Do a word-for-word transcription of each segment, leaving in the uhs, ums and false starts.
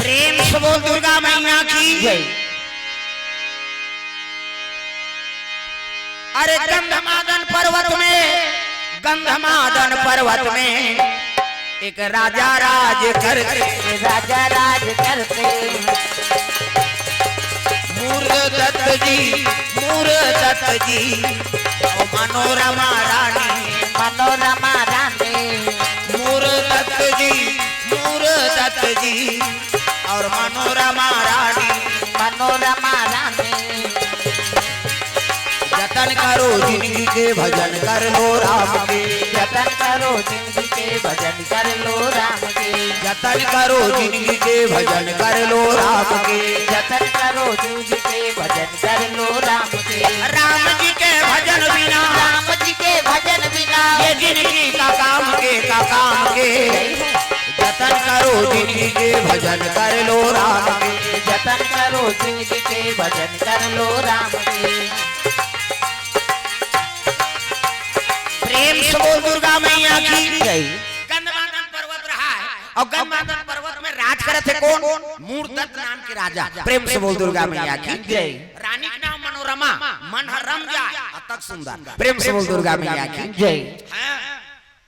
प्रेम से बोल दुर्गा मैया की जय। अरे गंधमादन पर्वत में, गंधमादन पर्वत में एक राजा राज करते, राजा राज करते। मूर दत्त जी, मूर दत्त जी, और मनोरमा रानी, मनोरमा रानी। मूर दत्त जी, मूर दत्त जी, और मनोरमा रानी, मनोरमा रानी। जतन करो जिंदगी के, भजन कर लो राम के। जतन करो जिंदगी के, भजन कर लो राम के। जतन करो जिंदगी के, भजन कर लो राम के। जतन करो जिंदगी के, भजन कर लो राम के। राम जी के भजन बिना, राम जी के भजन बिना, ये जिंदगी का काम के, का काम के। जतन करो जिंदगी के, भजन कर लो राम के। जतन करो जिंदगी के, भजन कर लो राम के। प्रेम से बोल दुर्गा मैया की जय। गंधमादन पर्वत रहा है और गंधमादन पर्वत में राज करत हे कौन? मूरदत्त नाम के राजा। प्रेम से बोल दुर्गा मैया की जय। रानी का नाम मनोरमा, मन हर रम जाए, अतक सुंदर। प्रेम से बोल दुर्गा मैया की जय। हाँ,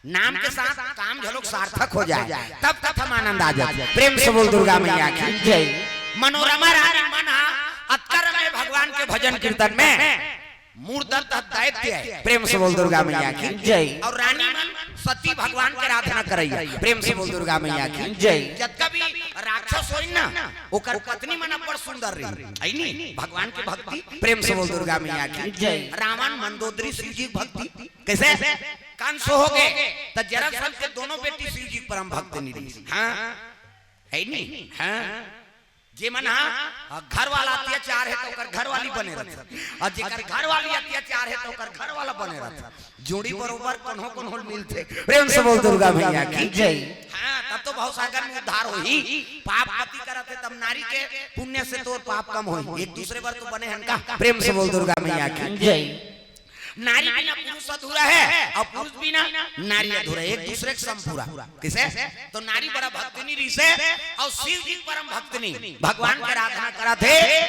नाम के साथ काम झलोक सार्थक हो जाए, तब कथा में आनंद आ जाए। प्रेम से बोल दुर्गा मैया की जय। मनोरमा रानी मन हा अतकर में भगवान के भजन कीर्तन में। मूरदत्त दैत्य है। प्रेम से बोल दुर्गा मैया की जय। और रानी मन सती भगवान के आराधना करैया। प्रेम से बोल दुर्गा मैया की जय। जतका भी राक्षस होई ना, ओकर पत्नी मन बड़ सुंदर रही, है नी? भगवान के भक्ति। प्रेम से बोल दुर्गा मैया की जय। रावण, मंदोदरी, शिव जी के भक्ति। कैसे? कंस हो गए तो जरासंध के दोनों बेटी शिव जी के परम भक्त नहीं रही। हाँ, है नी? हाँ। जे मन हा, हाँ, घर वाला अत्याचार है तो ओकर घर वाली बने रहत, और जेकर घर वाली अत्याचार है तो ओकर घर वाला बने रहत। जोड़ी बरोबर कोनो कोनो मिलथे। प्रेम से बोल दुर्गा मैया की जय। हाँ, तब तो भवसागर में उद्धार होही। पाप पति करत हे तब नारी के पुण्य से तोर पाप कम होही। एक दूसरे बर तो बने हन का। प्रेम से बोल दुर्गा मैया की जय। नारी बिना पुरुष अधूरा है और पुरुष बिना नारी अधूरा है, एक दूसरे के संपूरा। कैसे? तो नारी बड़ा भक्तिनी रहिसे और शिव जी परम भक्तिनी, भगवान के आराधना करत हे,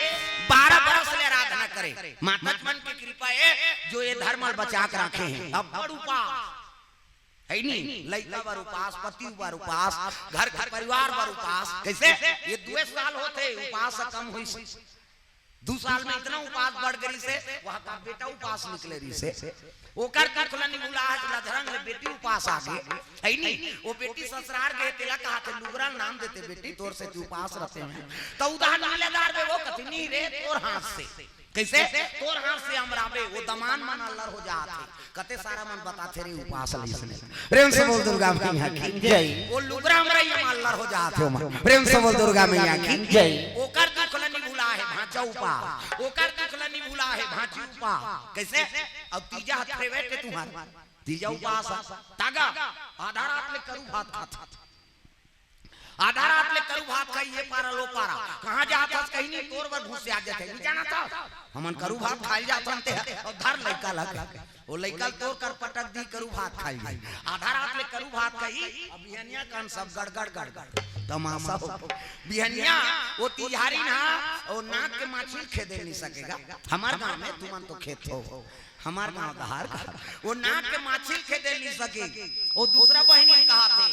बारह बरस ले आराधना करे। माता मन के कृपा है जो ये धर्म ल बचा के रखे हैं। अब बड़ उपास है नी, लइका बर उपास, पति बर उपास, घर के परिवार बर उपास। कैसे? ये दुए साल होथे उपास से कम होइस। दू साल में इतना उपास बढ़ गई से, वहाँ का बेटा उपास निकले रही से। ओकर दुख ल निभुला है, लधरंग ले बेटी उपास आ गए, है नी? वो बेटी ससुरार गए, तेला कहा थे लुगरा नाम देते, "बेटी, तोर से तू उपास रहते हैं।" तो उधार ना लेदार बे, वो कथी, "नी रे, तोर हाथ से।" कैसे? "तोर हाथ से हम राबे।" वो दमान मन अल्लर हो जात है। कते सारा मन बताथे रे उपास लइसने। प्रेम से बोल दुर्गा मैया की जय। वो लुगरा मरई मालर हो जात हो मन। प्रेम से बोल दुर्गा मैया की जय। ओकर दुख ल निभुला है भांचा उपास, ओकर दुख ल निभुला है भांची उपास। कैसे? अब तीजा हथरे बैठ के तुम्हार तीजा उपास आ। तागा आधा रात ले करू भात खात। आधा रात ले करू भात खाई, ये पारा लो पारा। कहाँ जात हस? कहीं नहीं, तोर बर घुस आ जाते। नहीं जाना था? हमन करू भात खाई जात हन ते, और धर लइका लग। वो लइका तोर कर पटक दी, करू भात खाई। आधा रात ले करू भात खाई, अब बिहनिया कान सब गड़गड़ गड़गड़। तमाशा हो। बिहनिया वो तिहारी ना, वो नाक के माछी खेदे नहीं सकेगा। हमार गांव में तुमन तो खेत हो। हमार गांव दहार का। वो नाक के माछी खेदे नहीं सके। वो दूसरा बहिनी कहा थे,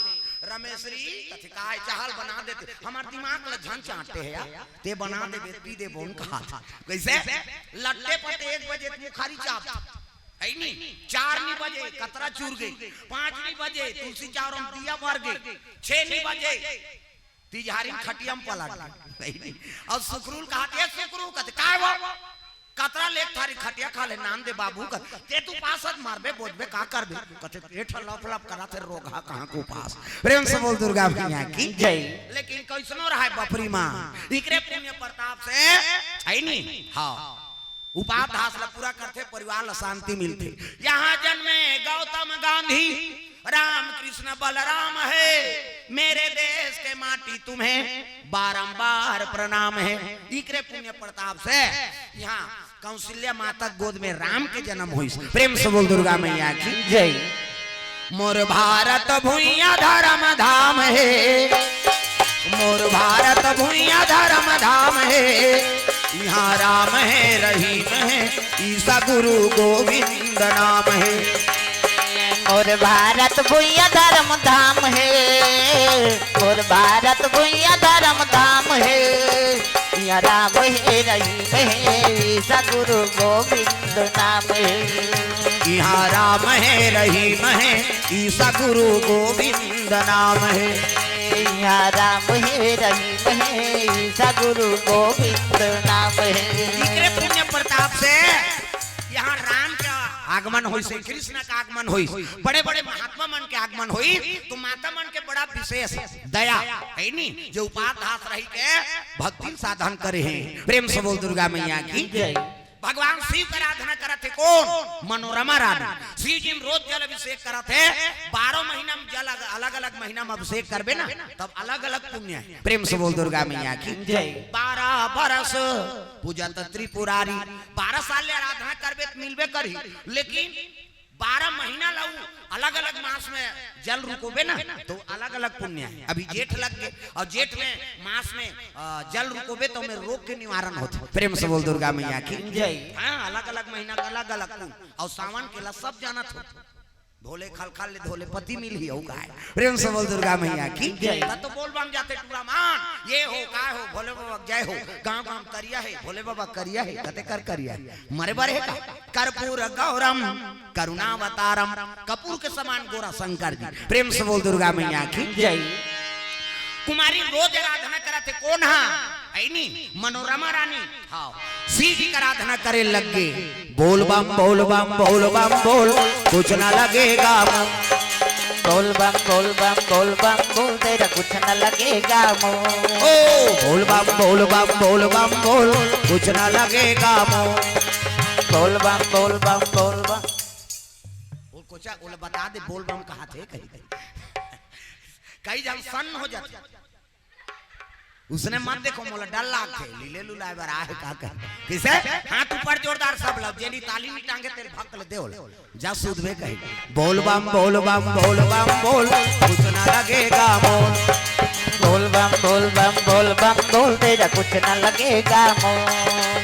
"रमेशरी, कथी काय चाहल बना देते, हमार दिमाग ल झन चाटते है यार, ते बना दे, बेटी दे बोन," कहा था। कैसे? लट्टे पटे एक बजे मुखारी चाप, है नी? चार नी बजे कतरा चूर गई, पाँच नी बजे तुलसी चावरम दिया बर गई, छह नी बजे तिजहारी में खटिया में पलट गई। और सुखरू ल कहा थे, "ए सुखरू," कहते, "काय वो?" "कतरा लेक थारी खटिया खा ले, नान दे बाबू," कहते, "ते तू पासत मारबे, बोझबे, का करबे?" कहते, "पेट लप लप करा थे, रोगहा कहाँ को पास।" प्रेम से बोल दुर्गा मैया की जय। लेकिन कैसनो रहा बपरी माँ, इकरे पुण्य प्रताप से, है नी? हाँ। उपास धास ला पूरा करथे, परिवार ला शांति मिलथे। यहाँ जन्मे गौतम गांधी, राम कृष्ण बलराम है, मेरे देश के माटी तुम्हें बारंबार प्रणाम है। इकरे पुण्य प्रताप से यहाँ कौशल्या माता गोद में राम के जन्म होइस। प्रेम से बोल दुर्गा मैया की जय। मोर भारत भुइया धर्म धाम है, मोर भारत भुइयां धर्म धाम हे, इहां राम हे रहीम हे, ईसा गुरु गोविंद नाम हे। मोर भारत भुइयां धर्म धाम हे, मोर भारत भुइयां धर्म धाम हे, इहां राम हे रहीम हे, ईसा गुरु गोविंद नाम हे। इहां राम हे रहीम हे, ईसा गुरु गोविंद नाम हे। इहां राम हे रहीम हे, ईसा गुरु गोविंद नाम हे। इकरे पुण्य प्रताप से इहां राम का आगमन होइस हे, कृष्ण का आगमन होइस, बड़े-बड़े महात्मा मन के आगमन होइस, तो माता मन के बड़ा विशेष दया हे नी, जो उपास धास रहि के भक्ति साधन करे हे। प्रेम से बोल दुर्गा मैया की जय। भगवान शिव के आराधना करत हे कोन? मनोरमा रानी। शिव जी में रोज जल अभिषेक करत हे, बारह महीना में जल अग-, अलग-अलग महीना में अभिषेक करबे ना, तब अलग-अलग पुण्य हे। प्रेम से बोल दुर्गा मैया की जय। बारह बरस पूजत त्रिपुरारी, बारह साल ले आराधना करबे त मिलबे करही, लेकिन बारह महीना ला उ अलग-अलग मास में जल रुकोबे ना, तो अलग-अलग पुण्य हे। अभी जेठ लग गे, अउ जेठ में मास में, अ, जल रुकोबे, तो ओमे रोग के निवारण होथे। प्रेम से बोल दुर्गा मैया की जय। हाँ, अलग-अलग महीना का अलग-अलग पुण्य। अउ सावन के ला सब जानत हो, भोले खलखल ले धोले पति मिलही, अउ काय। प्रेम से बोल दुर्गा मैया की जय। त तो बोल बम जाथे टूरा मन, ये हो, काय हो, भोले बाबा जय हो, गांव-गांव करिया हे, भोले बाबा करिया हे, कते कर करिया हे, मरे बर हे का? कर्पूर गौरम करुणावतारम, कपूर के समान गोरा शंकर जी। प्रेम से बोल दुर्गा मैया की जय। कुमारी रोज आराधना करत हे, कोन हा? हे नी, मनोरमा रानी। हाँ, शिव जी का आराधना करे लग गे। बोल बम, बोल बम, बोल बम, बोल, कुछ ना लगेगा मोल। बोल बम, बोल बम, बोल बम, बोल, तेरा कुछ ना लगेगा मोल। ओ, बोल बम, बोल बम, बोल बम, बोल, कुछ ना लगेगा मोल। बोल बम, बोल बम, बोल बम। वो कोचा, ओला बता दे, बोल बम कहाथे कही। कई झन सन्न हो जाथे। उसने मत देखो, मोला डर लागथे, लीले लुलाए बर आहे का कहे। किसे? हाथ ऊपर जोरदार सब लब, जेनी ताली नी टांगे, तेल भक्त ले देवल। जा सूदबे कही। बोल बम, बोल बम, बोल बम, बोल, कुछ ना लगेगा मोल। बोल बम, बोल बम, बोल बम, बोल, तेरा कुछ ना लगेगा मोल।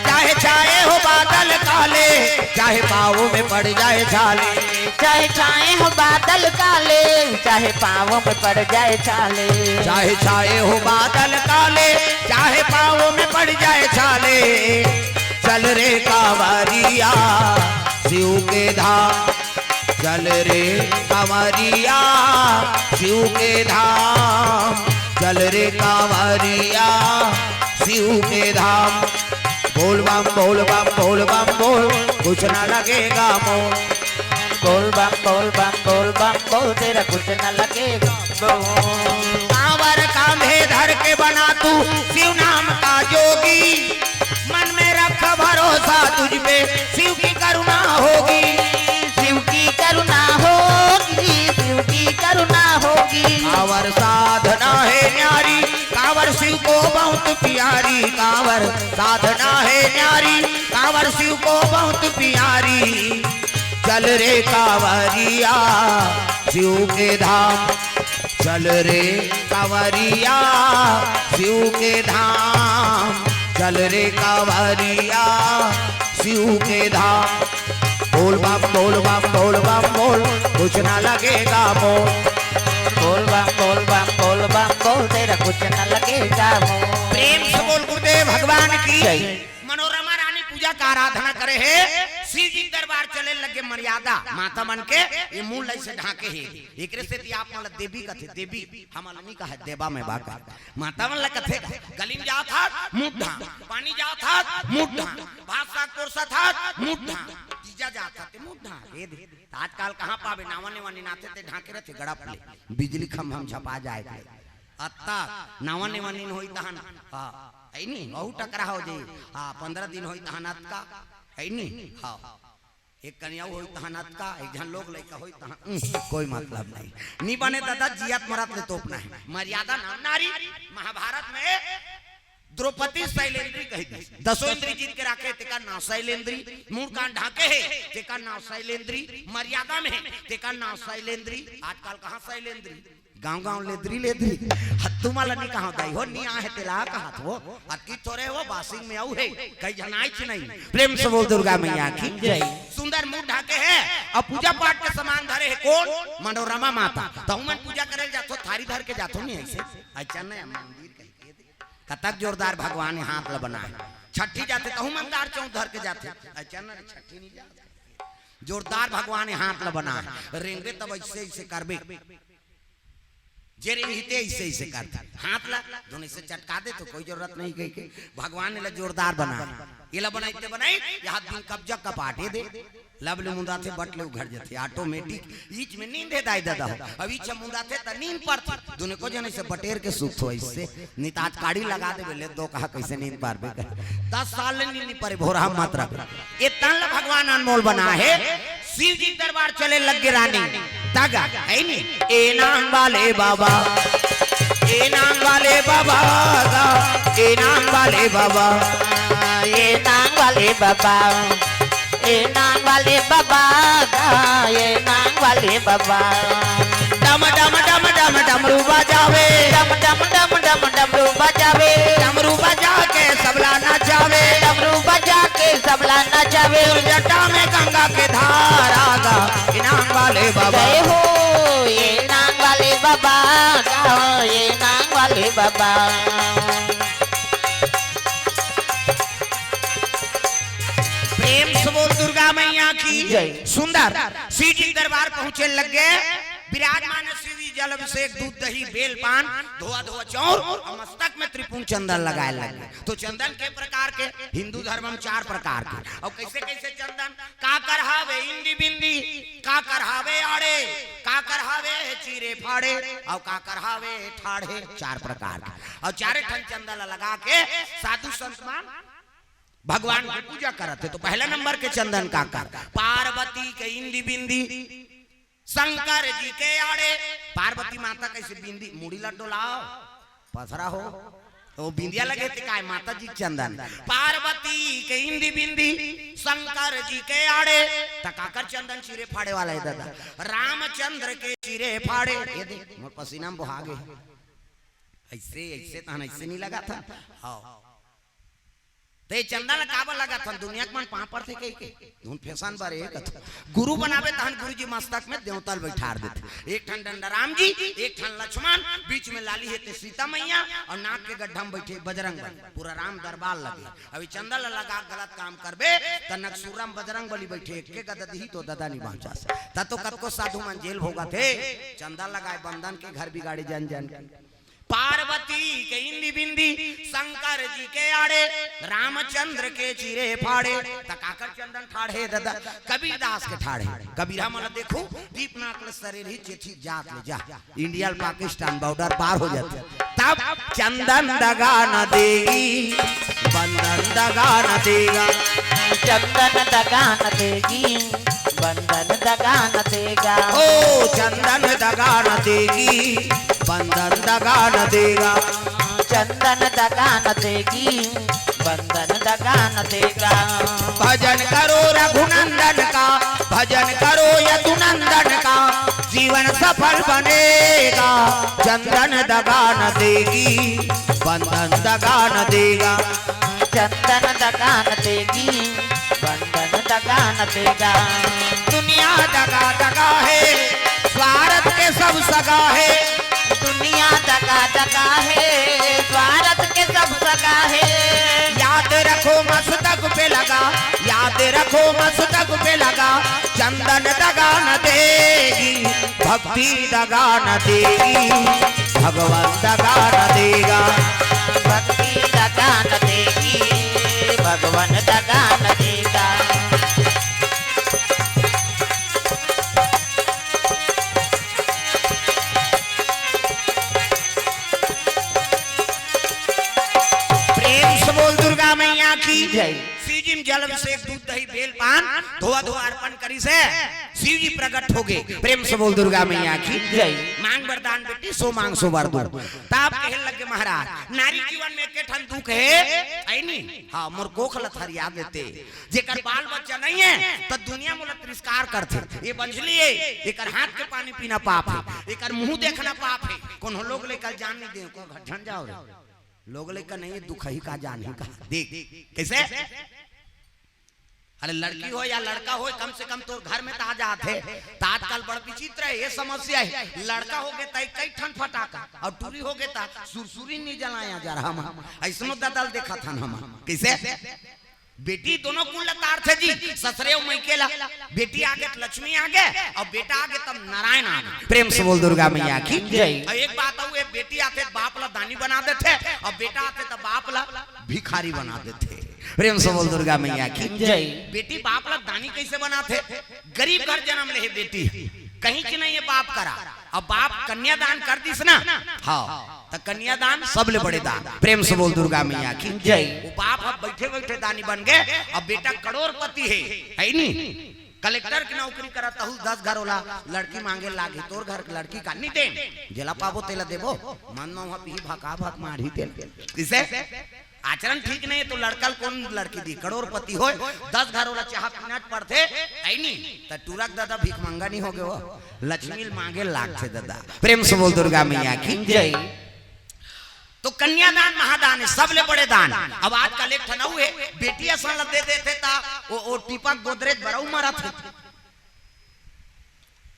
चाहे छाए हो बादल काले, चाहे पाँव में पड़ जाए छाले। चाहे छाए हो बादल काले, चाहे पाँव में पड़ जाए छाले। चाहे छाए हो बादल काले, चाहे पाँव में पड़ जाए छाले। चल रे कांवरिया शिव के धाम, चल रे कांवरिया शिव के धाम, चल रे कांवरिया शिव के धाम। बोल बम, बोल बम, बोल बम, बोल, कुछ ना लगेगा मोल। बोल बम, बोल बम, बोल बम, बोल, तेरा कुछ ना लगेगा मोल। कांवर कांधे धर के बना तू शिव नाम का जोगी, मन में रख भरोसा तुझ पे, शिव की करुणा होगी। शिव की करुणा होगी, शिव की करुणा होगी। कांवर साधना है न्यारी, कांवर शिव को बहुत प्यारी, कांवर साधना है न्यारी, कांवर शिव को बहुत प्यारी। चल रे कांवरिया शिव के धाम, चल रे कांवरिया शिव के धाम, चल रे कांवरिया शिव के धाम। बोल बम, बोल बम, बोल बम, बोल, कुछ ना लगेगा मोल। बोल बम, बोल बम, बोल बम, बोल, तेरा कुछ ना लगेगा मोल। प्रेम से बोल गुरुदेव भगवान की जय। मनोरमा रानी पूजा का आराधना करे हे, शिव जी के दरबार चले लगे मर्यादा, माता मन के ये मुंह लाई से ढांके हे। एकरे सेती आप मन ला देवी कथे, देवी हमन ला नी कहे, देवा में बा कहे। माता मन ला कथे, गली में जात हस, मुंह ढांक, पानी जात हस, मुंह ढांक, भात साग परोसत हस, मुंह ढांक, तीजा जात हस, ते मुंह ढांक, ये दे। त आजकल कहाँ पाबे, नावा नेवा निनाथे ते ढांके रथे, गड़प ले, बिजली खंभा में झपा जाए के। अत्ता नावा नेवा नीन होई तहन, हाँ, है नी, अउ टकरा हो जाई। हाँ, पंद्रह दिन होई तहन अतका, है नी, हाँ। एक कनिया होई तहन अतका, एक झन लोग लइका होई तहन, उम, कोई मतलब नहीं। नी बने दादा, जियत मरत ले तोपना हे। मर्यादा ना, नारी, महाभारत में द्रौपदी शैलेंद्री कही दी। दसों इंद्री जीत के राखे, तेकर नाव शैलेंद्री। मुंह कान ढांके हे, तेकर नाव शैलेंद्री। मर्यादा में हे, तेकर नाव शैलेंद्री। आजकल कहाँ शैलेंद्री? गांव गांव लेदरी लेदरी। हत्तू माला नहीं कहा दाई हो, नहीं आहे तेला कहा थो। अतकी थोरे हो, बासिंग में आऊ है, कई जनाइच नहीं। प्रेम से बोल दुर्गा मैया की जय। सुंदर मुंह ढाके है अउ पूजा पाठ के सामान धरे है कौन? मनोरमा माता। तो मन पूजा करे जाथो, थारी धर के जाथो नहीं ऐसे। अच्छा नहीं, मंदिर कहीं के दे। कतक जोरदार भगवान हे हाथ ल बनाए। छठी जाथे तहू मन दार चौंक धर के जाथे। अच्छा नहीं, छठी नहीं जाथे। जोरदार भगवान हे हाथ ल बनाए। रेंगे तब ऐसे ऐसे करबे। जे रेंगही ते ऐसे ऐसे करथे। हाथ ला दोनों से चटका दे तो कोई जरूरत नहीं कही के। भगवान ने ला जोरदार बनाए। ये ला बनाई ते बनाई, ये हाथ दिन कब्जा कपाटे दे। लब ले मुंदाथे, बट ले उघर जथे, automatic। ईच में नींद हे दाई दादा हो। अब ईच मुंदाथे त नींद पड़थे। दोनों को जने से बटेर के सुत हो इससे। नितात काड़ी लगा दे बोले दो कहा कैसे नींद पार बे कर। दस साल ले नींद नहीं पड़े भोरा मात्रा। ये तन ला भगवान अनमोल बना है। शिव जी दरबार चले लग गे रानी। तगा है नी। ए नांग वाले बाबा, ए नांग वाले बाबा गा, ए नांग वाले बाबा। ए नांग वाले बाबा, ए नांग वाले बाबा गा, ए नांग वाले बाबा। डम डम डम डम डमरू बजावे। डम डम डम डम डमरू बजावे। डमरू बजा के सबला नचावे। डमरू बजा के सबला नचावे। जटा में गंगा के धारा गा, ए नांग वाले बाबा। जय हो, ए नांग वाले बाबा गा, ए नांग वाले बाबा। प्रेम से बोल दुर्गा मैया की जय। सुंदर शिव जी दरबार पहुंचे लग गे। विराजमान शिव जी जल अभिषेक, दूध, दही, बेल, पान, धोआ धोआ चाउर अउ मस्तक में त्रिपुंड चंदन लगाए लग गे। तो चंदन के प्रकार के हिंदू धर्म में चार प्रकार के। अउ कैसे कैसे चंदन? काकर हावे इंदी बिंदी, काकर हावे आड़े, काकर हावे चीरे फाड़े, अउ काकर हावे ठाढ़े। चार प्रकार के। अउ चारे ठन चंदन ला लगा के साधु संत मन भगवान के पूजा करत हे। तो पहला नंबर के चंदन काकर? पार्वती के इंदी बिंदी, शंकर जी के आड़े। पार्वती माता कैसे बिंदी, मुड़ी ला डोलाओ, पथरा हो, तो बिंदिया लगे ते काय माता जी के चंदन। पार्वती के इंदी बिंदी, शंकर जी के आड़े। त काकर चंदन चीरे फाड़े वाला हे दादा? रामचंद्र के चीरे फाड़े। ये देख, मोर पसीना में बोहा गे। ऐसे, ऐसे तहन ऐसे नहीं लगा था। हाँ। ते चंदन ला काबर लगाथन? दुनिया के मन पांव परथे कहिके। धुन फैशन बर एक कथू। गुरु बनावे तहन गुरु जी मस्तक में देवता ल बैठार देथे। एक ठन डंडा राम जी, एक ठन लक्ष्मण, बीच में लाली हे ते सीता मैया, अउ नाक के गड्ढा में बैठे बजरंग बली। पूरा राम दरबार लगे। अभी चंदन ला लगा गलत काम करबे, त नकसुरा में बजरंग बली बैठे, एक के गदा दिही तो ददा नहीं बांचा से। त तो कतको साधु मन जेल भोगत हे, चंदन लगाए बंदन के घर बिगाड़े जन जन के। पार्वती के इंदी बिंदी, शंकर जी के आड़े, रामचंद्र के चीरे फाड़े। त काकर चंदन ठाढ़े दादा? कबीरदास के ठाढ़े। कबीरा मन देखो, दीपनाथ ले सरेर ही चेथी जात ले जा। इंडिया पाकिस्तान बॉर्डर पार हो जाथे। तब चंदन दगा न देगी, बंदन दगा न देगा। चंदन दगा न देगी, बंदन दगा न देगा। ओ चंदन दगा न देगी, बंदन दगा न देगा। चंदन दगा न देगी, बंदन दगा न देगा। भजन करो रघुनंदन का, भजन करो यदुनंदन का, जीवन सफल बनेगा। चंदन दगा न देगी, बंदन दगा न देगा। चंदन दगा न देगी, बंदन दगा न देगा। दुनिया दगा दगा हे, स्वार्थ के सब सगा हे। दुनिया दगा दगा हे, स्वार्थ के सब सगा हे। याद रखो मस्तक पे लगा, याद रखो मस्तक पे लगा। चंदन दगा न देगी, भक्ति दगा न देगी, भगवान दगा न देगा। भक्ति दगा न देगी, भगवान दगा न देगा। प्रेम से बोल दुर्गा मैया की जय। श्री अंतिम जल अभिषेक, दूध, दही, बेल, पान, धोवा, धोवा अर्पण करिस हे, शिव जी प्रकट होगे। प्रेम से बोल दुर्गा मैया की जय। मांग वरदान बेटी, सो मांग सो वर दूं। तब कहे लगे महाराज, नारी जीवन में एके ठन दुख हे, अइ नी? हाँ, मोर कोख ल थरिया देते। जेकर बाल बच्चा नहीं हे, त दुनिया मोला तिरस्कार करथे। ये बंझली हे, एकर हाथ के पानी पीना पाप हे, एकर मुंह देखना पाप हे। कोनो लोग लइका जान नहीं दे, को घर झन जाओ रे। लोग लइका नहीं हे, दुखही का जानही का। देख, कइसे? अरे लड़की हो या लड़का हो, कम से कम तोर घर में त आ जात हे। त आजकल बड़ विचित्र हे, ये समस्या हे। लड़का होगे त कई ठन फटाका, अउ टूरी होगे त सुरसुरी नहीं जलाया जा रहा हम। अइसनो ददल देखत हन हम। कइसे? बेटी दोनों कुल ल तारथे जी, ससुरे अउ मइके ला। बेटी आगे त लक्ष्मी आगे, अउ बेटा आगे तब नारायण आगे। प्रेम से बोल दुर्गा मैया की जय। अउ एक बात अउ, ये बेटी आथे त बाप ला दानी बना देथे, अउ बेटा आथे त बाप ला भिखारी बना देथे। प्रेम से बोल दुर्गा मैया की जय। बेटी बाप ला दानी कइसे बनाथे? गरीब घर जनम ले हे बेटी, कहीं के नहीं हे बाप करा। अब बाप कन्यादान कर दिस ना, हाँ, त कन्यादान सबले बड़े दान। प्रेम से बोल दुर्गा मैया की जय। वो बाप अब बइठे बइठे दानी बन गे, अब बेटा करोड़पति हे, हे नी? कलेक्टर के नौकरी करत, तहू दस घर ओला लड़की मांगे लागे, तोर घर के लड़की का नहीं दे, जेला पाबो तेला देबो, मन में वहाँ पीही भका भक मारही तेल। कइसे? आचरण ठीक नहीं हे त लड़का ल कोन लड़की दी? करोड़पति होय, दस घर ओला चाहा पीना पड़थे, हे नी? त टूरा के ददा भिखमंगा नहीं होगे वो, लक्ष्मी ल मांगे लागथे ददा। प्रेम से बोल दुर्गा मैया की जय। त कन्यादान महादान हे, सबले बड़े दान। अब आजकल एक ठन अउ हे, बेटी असन ल दे देथे त वो, वो टीपा गोदरेज बरऊ मरत हे।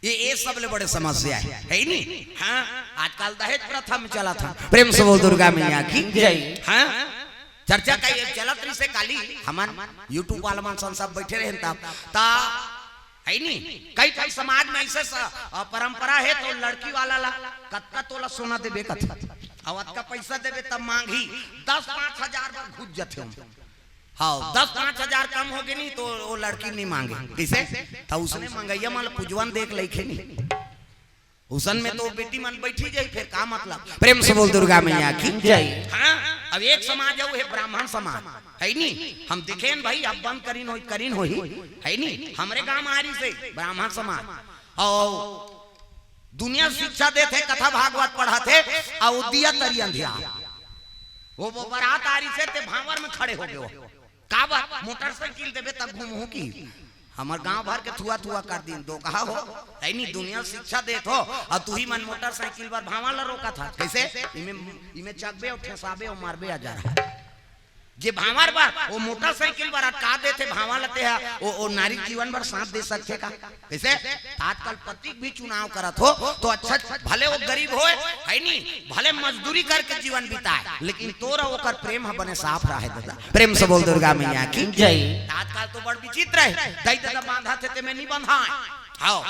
ये, ये सबले बड़े समस्या हे, हे नी? हाँ, आजकल दहेज प्रथा में चलत हे। प्रेम से बोल दुर्गा मैया की जय। हाँ, चर्चा का ये चलत रहिसे काली, हमन YouTube वाला मन सन सब बइठे रहेन तब, त हे नी? कई, कई समाज में अइसे स-, अ, परंपरा हे, त लड़की वाला ला कतका तोला सोना देबे कथे, अउ अतका पइसा देबे तब मांगही, दस पाँच हजार बर घुस जथे। हाँ, दस पाँच हजार कम होगे नहीं त वो लड़की नहीं मांगे। कइसे? त उसने मंगइया मन ल पुजवन देख लइखे नहीं। उसन में त बेटी मन बइठी जाही, फेर का मतलब? प्रेम से बोल दुर्गा मैया की जय। हाँ, अब एक समाज हे, वो हे ब्राह्मण समाज, हे नी? हम देखेन भाई, अब बंद करिन होही, करिन होही, हे नी? हमरे गांव आरी से ब्राह्मण समाज, अउ दुनिया शिक्षा देथे, कथा भागवत पढ़ाथे, अउ दिया तरी अंधिया। वो, वो बरात आरी से ते भांवर में खड़े होगे वो। काबर? मोटरसाइकिल देबे तब घूमहूं कि? हमर गांव भर के थुआ थुआ कर दिन, दो कहा हो, हे नी? दुनिया शिक्षा देत हो, अउ तुही मन मोटरसाइकिल बर भांवर ल रोकत हस। कइसे? इमे, इमे चकबे अउ ठेसाबे अउ मारबे आ जा रहा। जे भांवर बर, वो मोटरसाइकिल बर अटका देथे भांवर ल, ते ह, वो, वो नारी जीवन बर साथ दे सकथे का? कइसे? आजकल पति के भी चुनाव करत हो, त अच्छा, भले वो गरीब होय, हे नी, भले मजदूरी करके जीवन बिताय, लेकिन तोर अउ ओकर प्रेम ह बने साफ रहे ददा। प्रेम से बोल दुर्गा मैया की जय। आजकल त बड़ विचित्र हे, दई ददा बांधथे ते में नहीं बंधाय। हाँ,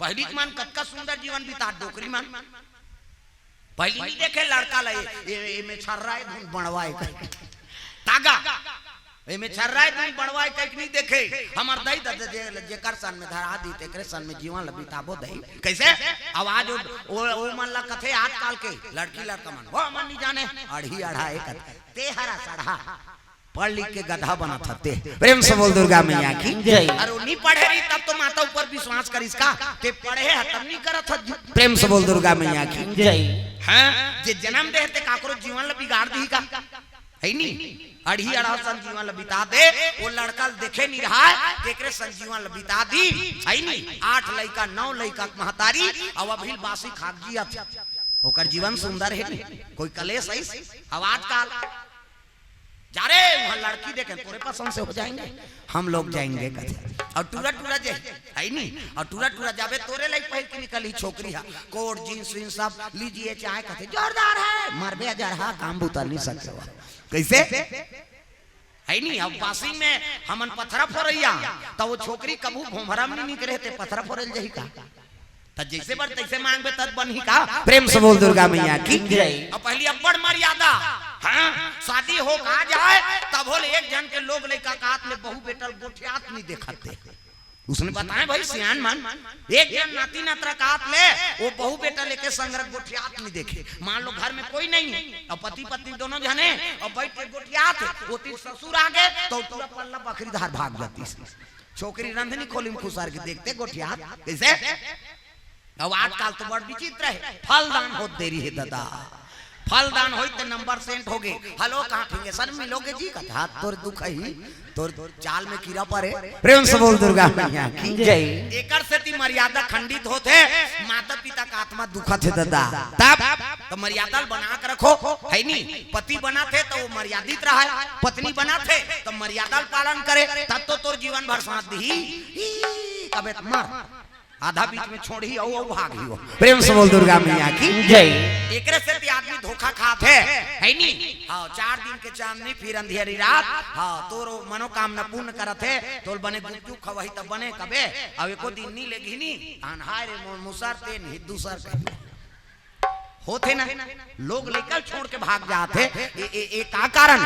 पहिली के मन कतका सुंदर जीवन बितात, डोकरी मन। पहिली नहीं देखे लड़का ला, ए, ए, एमे छर्रा हे धुन बंड़वा हे कहिके। तागा, एमे छर्रा हे धुन बंड़वा हे कहिके नहीं देखे। हमर दई ददा जे, जेकर सन में धरा दी, तेकरे सन में जीवन ल बिताबो दई। कइसे? अब आज वो, वो, वो मन ला कथे आजकल के लड़की लड़का मन, वो मन नहीं जाने, अड़ही अड़हा हे कथे। ते हरा सड़हा। पढ़ लिख के गधा बनत हते। प्रेम से बोल दुर्गा मैया की जय। अरे वो नहीं पढ़े रही तब तो माता ऊपर विश्वास करिस का? ते पढ़े ह तब नहीं करत हस। प्रेम से बोल दुर्गा मैया की जय। हाँ, जे जनम दे हे ते काकरो जीवन ल बिगाड़ दिही का? हे नी? अड़ही अड़हा सन जीवन ल बिता दे, वो लड़का ल देखे नहीं रहा हे, तेकरे सन जीवन ल बिता दी, हे नी? आठ लइका, नौ लइका के महतारी, अउ अभी बासी खाक जियत हे। ओकर जीवन सुंदर हे नी? कोई कलेश हे? अब आजकल जा रे, वहाँ लड़की देखे, तोरे पसंद से हो जाएंगे, हम लोग जाएंगे कथे। अउ टूरा टूरा जे, हे नी? अउ टूरा टूरा जाबे, तोरे लाइक पहिर के निकलही छोकरी ह, कोट, जींस, वींस सब लीजिए चाहे कथे, जोरदार हे, मरबे अजरहा, काम बुता नहीं सकथे वो। कइसे? हे नी? अब बासिंग में हमन पथरा फोरइया, त वो छोकरी कभू भोंभरा में नहीं निकरे, ते पथरा फोरे ल जाही का? त जइसे बर तइसे मांगबे तब बनही का? प्रेम से बोल दुर्गा मैया की जय। अब पहिली अब्बड़ मर्यादा, हाँ, शादी हो का जाय, तभो ले एक झन के लोग लइका के हाथ ले बहू बेटा ल गोठियात नहीं देखत हे। उसने बताए भाई सियान मन, एक झन नाती नतरा कात ले, वो बहू बेटा लेके संग रख गोठियात नहीं देखे। मान लो घर में कोई नहीं है और पति पत्नी दोनों झने और बैठ के गोठियात है, वो तीर ससुर आ गए तो पूरा पल्ला बखरी धार भाग जाती। छोकरी रंधनी खोली में खुसर के देखते गोठियात कैसे। अब आजकल तो बड़ विचित्र है, फलदान होत देरी है दादा। फलदान होई ते नंबर सेंट हो गए। हेलो, कहाँ फिंगे सर मिलोगे जी? कहा हाथ तोर दुख ही, तोर चाल में कीड़ा पड़े। प्रेम से बोल दुर्गा मैया की जय। एकर सेती मर्यादा खंडित होत है, माता पिता का आत्मा दुखत है दादा। तब तो मर्यादा ल बना के रखो, है नी? पति बना थे तो वो मर्यादित रहा है, पत्नी बना थे तो मर्यादा ल पालन करे, तब तो तोर जीवन भर साथ दी। कबे मर आधा बीच में छोड़ी, औ, औ भाग ही हो। प्रेम से बोल दुर्गा मैया की जय। एकरे सेती आदमी धोखा खात है, है नी? हाँ, चार दिन के चांदनी फिर अंधेरी रात। हाँ, तोर मनोकामना पूर्ण करत है, तोल बने गुपचुप खवही तब बने कबे, अब एको दिन नी लेगी नी, तान हाय रे मो-, मुसर तेन ही दूसर कही। होथे ना, लोग लइका छोड़ के भाग जात हे। ए, ए, ए का कारण?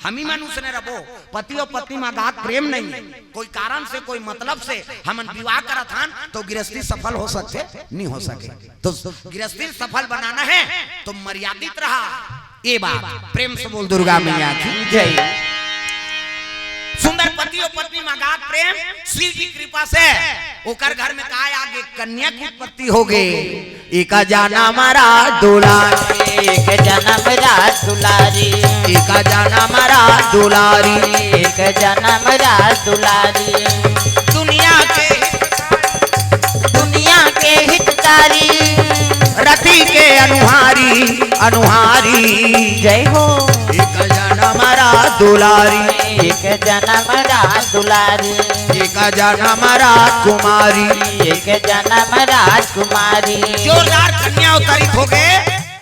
हमी मन उसने रबो, पति और पत्नी में अगाध प्रेम नहीं है, कोई कारण से, कोई मतलब से हमन विवाह करत हन, तो गृहस्थी सफल हो सकथे? नहीं हो सके। तो गृहस्थी सफल बनाना है तो मर्यादित रहा। ये बात प्रेम से बोल दुर्गा मैया की जय। सुंदर पति और पत्नी में अगाध प्रेम, शिव जी कृपा से ओकर घर में काय आगे, कन्या की उत्पत्ति हो गई। एका जनम रास दुलारी, एक जनम रास दुलारी, एका जनम रास दुलारी, एक जनम रास दुलारी। दुनिया के, दुनिया के हितकारी, रति के अनुहारी, अनुहारी। जय हो। एक जनम रास दुलारी, एक जनम रास दुलारी, एक जनम राजकुमारी, एक जनम राजकुमारी। जोरदार कन्या अवतरित हो गए।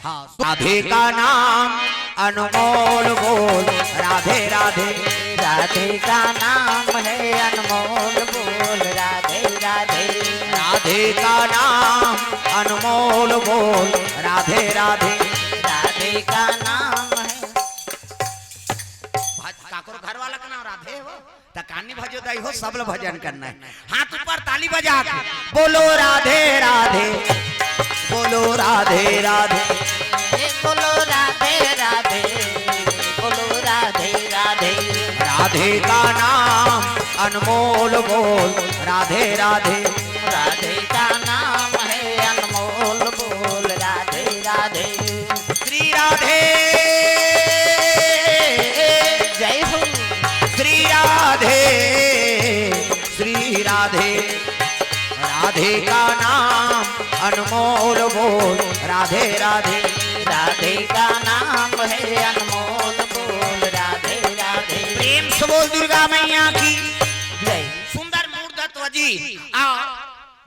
हाँ। राधे का नाम अनमोल बोल, राधे राधे। राधे का नाम है अनमोल बोल, राधे राधे। राधे का नाम अनमोल बोल, राधे राधे। राधे का नाम है। भज-, काकरो घर वाला का नाम राधे हो? त कानी भजो दाई हो, सब ल भजन करना है। हाथ ऊपर, ताली बजा के बोलो राधे राधे, बोलो राधे राधे। ए बोलो राधे राधे, बोलो राधे राधे। राधे का नाम अनमोल बोल, राधे राधे। राधे का नाम है अनमोल बोल, राधे राधे। श्री राधे। जय हो। श्री राधे, श्री राधे। राधे का नाम अनमोल बोल, राधे राधे। राधे का नाम है अनमोल बोल, राधे राधे। प्रेम से बोल दुर्गा मैया की जय। सुंदर मूर्त दत्त जी आ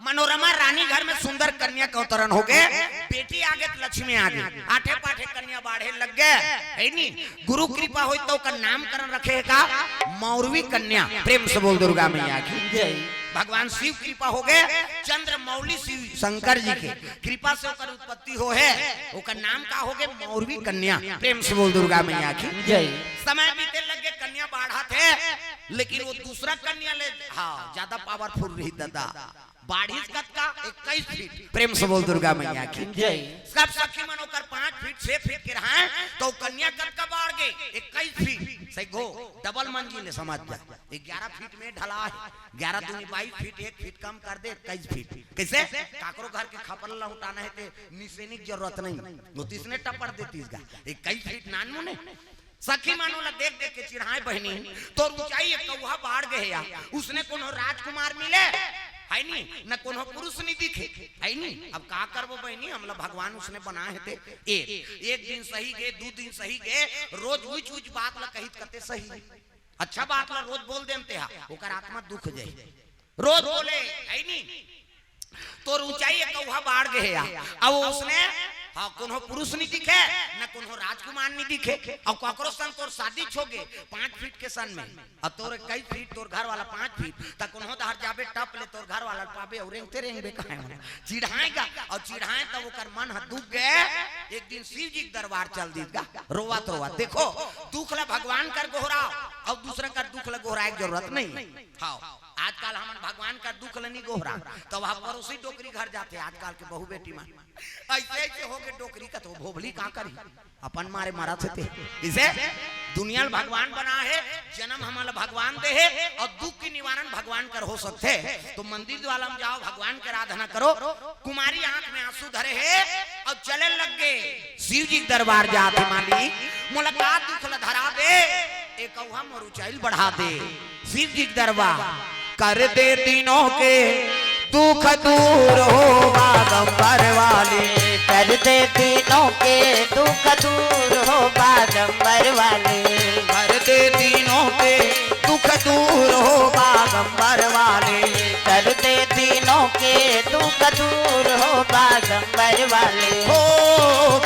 मनोरमा रानी घर में सुंदर कन्या का अवतरण हो गए। बेटी आगे तो लक्ष्मी आगे, आठे पाठे कन्या बाढ़े लग गए, है नी? गुरु कृपा होई तो ओकर नामकरण रखे का मौरवी कन्या। प्रेम से बोल दुर्गा मैया की जय। भगवान शिव कृपा हो गए, चंद्र मौली शिव शंकर जी के कृपा से ओकर उत्पत्ति हो है, ओकर नाम का हो गए मौरवी कन्या। प्रेम से बोल दुर्गा मैया की जय। समय बीते लग गए, कन्या बाढ़त हे, लेकिन वो दूसरा कन्या ले, हाँ, ज्यादा पावरफुल रही दादा। बाढ़िस कतका? इक्कीस फीट। प्रेम से बोल दुर्गा मैया की जय। सब सखी मन ओकर पाँच फीट, छह फीट के रहा, तो कन्या कतका बाढ़ गए? इक्कीस फीट। सही गो, डबल मंजिल है, समझ जा। ग्यारह फीट में ढला है, ग्यारह दूनी बाईस फीट, एक फीट कम कर दे, इक्कीस फीट। कैसे? काकरो घर के खपरा ला उठाना है ते निसेनी की जरूरत नहीं, वो तीसने टपड़ देती इसका। इक्कीस फीट नानमुने। सखी मन ओला देख देख के चिढ़ाए, बहिनी, तोर ऊंचाई एक कौहा बाढ़ गए हे या, उसने कोनो राजकुमार मिले, है नी, न कोनो पुरुष नहीं दिखे, है नी। अब का करबो बहिनी, हमला भगवान उसने बनाए हे ते। एक, एक दिन सही गए, दू दिन सही गए, रोज उच उच बात ला कहित कते सही। अच्छा बात ला रोज बोल देन ते हा, ओकर आत्मा दुख जाए। रोज बोले, है नी, तोर ऊंचाई एक कौहा बाढ़ गए हे या। अब उसने, हाँ, कोनो पुरुष नहीं दिखे, न कोनो राजकुमार नहीं दिखे। अब काकरो संग तोर शादी छोगे पाँच फीट के सन में, अब तोर इक्कीस फीट, तोर घर वाला पाँच फीट, त कोनो दहर जाबे टप ले तोर घर वाला पाबे और रेंगते रेंगबे कहे मन चिढ़ाएगा। और चिढ़ाए तब ओकर मन ह दुख गए, एक दिन शिव जी के दरबार चल दीस गा, रोवत रोवत। देखो, दुख ला भगवान कर गोहराओ, और दूसरा कर दुख ला गोहराए के जरूरत नहीं। हाँ। आजकल हमन भगवान कर दुख ल नी गोहरा, त वह पड़ोसी डोकरी घर जाथे। आजकल के बहू बेटी मन अइसे अइसे होके डोकरी कथे, भोभली का करही, अपन मारे मरत हे ते। इसे दुनिया ल भगवान बना हे, जन्म हमन ल भगवान दे हे, अउ दुख के निवारण भगवान कर हो सकथे। तो मंदिर द्वारा म जाओ, भगवान के आराधना करो। कुमारी आंख में आंसू धरे हे अउ चले लग गे। शिव जी के दरबार जात हे, मालिक, मोला का दुख ल धरा दे, ए कौहा मोर ऊंचाई ल बढ़ा दे। शिव जी के दरबार। कर दे तीनों के दुख दूर हो बागंबर वाली। कर दे तीनों के दुख दूर हो बागंबर वाली। कर दे तीनों के दुख दूर हो बागंबर वाली। कर दे तीनों के दुख दूर हो बागंबर वाली। हो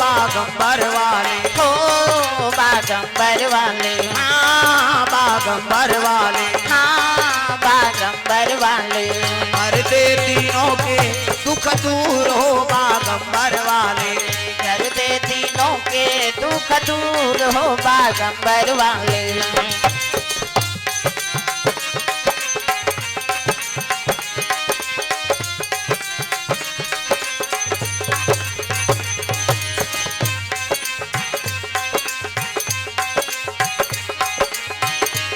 बागंबर वाली। हो बागंबर वाली। हाँ, बागंबर वाली। हाँ, बागंबर वाली। कर दे तीनों के दुख दूर हो बागंबर वाली। कर दे तीनों के दुख दूर हो बागंबर वाली।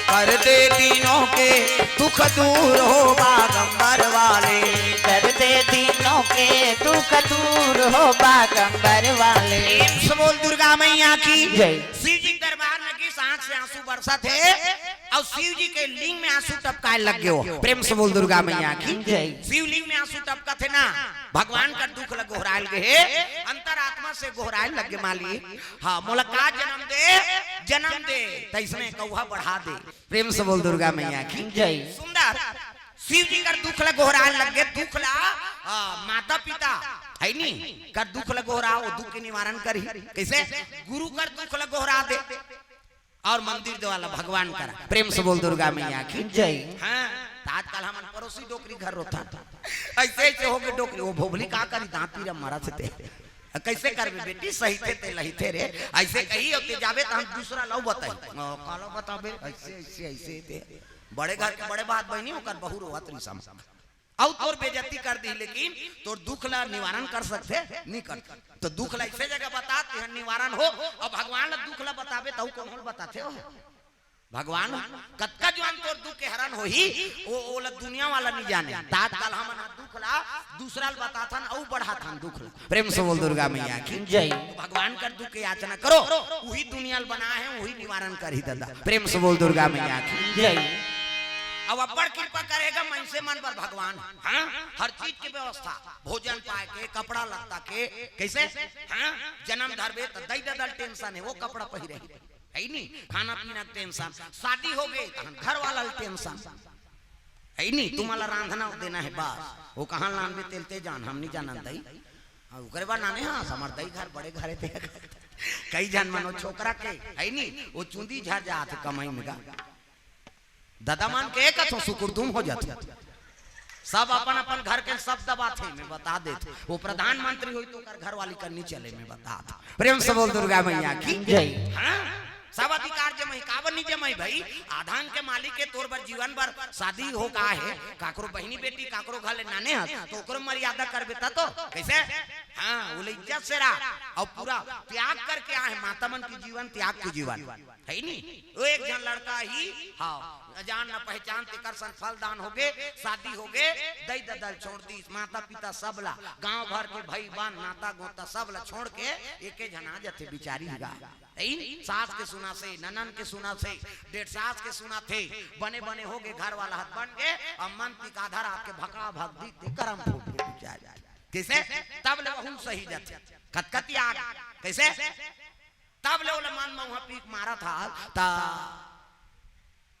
कर दे तीनों के दुख दूर हो बागंबर वाली। कर दे तीनों के दुख दूर हो बागंबर वाली। प्रेम से बोल दुर्गा मैया की जय। शिव जी के दरबार में की आंख से आंसू बरसत हे अउ शिव जी के लिंग में आंसू टपकाए लग गे हो। प्रेम से बोल दुर्गा मैया की जय। शिवलिंग में आंसू टपकत हे ना, भगवान कर दुख ल गोहराए लग गे हे, अंतरात्मा से गोहराए लग गे, मालिक, हाँ, मोला का जन्म दे, जन्म दे, तइसने कौहा बढ़ा दे। प्रेम से बोल दुर्गा मैया की जय। सुंदर। शिव जी कर दुख ल गोहराए लग गे, दुख ला, आ, माता पिता, हे नी, कर दुख ल गोहरा, ओ दुख के निवारण करही। कइसे? गुरु कर दुख ल गोहरा दे। अउ मंदिर द्वारा भगवान करा। प्रेम से बोल दुर्गा मैया की जय। हाँ, त आजकल हमन पड़ोसी डोकरी घर रोथन। अइसे अइसे होके डोकरी, ओ भोभली का करही, दांत पीरा मरत हे ते। कइसे करबे बेटी, सहिथे ते लहिथे रे। अइसे कही अउ ते जाबे त हम दूसरा लउ बताही। ओ, काला बताबे, अइसे, अइसे, अइसे ते। बड़े घर के बड़े बात बहिनी, ओकर बहू रोवत रहिस हम। अउ तोर बेइज्जती कर दिही, लेकिन तोर दुख ला निवारण कर सकथे? नी कर। तो दुख ला अइसे जगह बता, तेहर निवारण हो, अउ भगवान ला दुख ला बताबे, त अउ कोन ल बताथे हो? भगवान। कतका जुआन तोर दुख के हरण होही, ओ, ओला दुनिया वाला नी जाने। त आजकल हमन ह दुख ला दूसरा ल बताथन, अउ बढ़ाथन दुख ला। प्रेम से बोल दुर्गा मैया की जय। तो भगवान कर दुख के याचना करो, उही दुनिया ल बनाए हे, उही निवारण करही दादा। प्रेम से बोल दुर्गा मैया की जय। अब अब्बड़ कृपा करे गा मनसे मन बर भगवान। हाँ, हर चीज के व्यवस्था, भोजन पाए के, कपड़ा लत्ता के, कइसे? हाँ, जन्म धरबे त दई ददा ल टेंशन हे, ओ कपड़ा पहिरे हे, हे नी? खाना पीना के टेंशन, शादी हो गे त घर वाला ल टेंशन, हे नी? तुम्हां ला रांधना देना हे, बस, ओ कहां लानबे तेल ते जान, हम नी जानन दई। हाँ, ओकरे बर नाने हस, हमर दई घर बड़े घर हे ते। कई झन मन ओ छोकरा के, हे नी? ओ चुंदी झर जात हे कमई में गा। ददा मन के कथों सुकुरदुम हो जाथे। सब अपन अपन घर के सब दबाथे, मैं बता देत। ओ प्रधानमंत्री होही त ओकर घरवाली कर नी चले, मैं बतात। प्रेम से बोल दुर्गा मैया की जय। हाँ? सब अधिकार जमाही, काबर नी जमाही भई? आधान के मालिक हे, तोर बर जीवन बर शादी हो गा हे, काकरो बहिनी बेटी काकरो घर ले नाने हस, त ओकरो मर्यादा करबे त तो। कइसे? हाँ, ओ ले इज्जत से रहा। अउ पूरा त्याग करके आए हे, माता मन के जीवन, त्याग के जीवन। हे नी? ओ एक झन लड़का ही, हाँ, अजान न पहचान, तेकर सन फल दान हो गे, शादी हो गे, दई ददा ल छोड़ दिस, माता पिता सब ला, गांव भर के भई बहन, नाता गोता सब ला छोड़ के एके झन आ जाथे बिचारी गा। हे नी? सास के सुनाथे, ननन के सुनाथे, डेढ़ सास के सुनाथे, बने बने हो गे, घर वाला हर बन गे, अउ मन तिक आधा रात के भका भक दिखथे, करम फूट के बिचारी। कइसे? तब ले वहू सही जाथे। कतकतिया। कइसे? तब ले ओला मन मउहा पीक मारत हस, त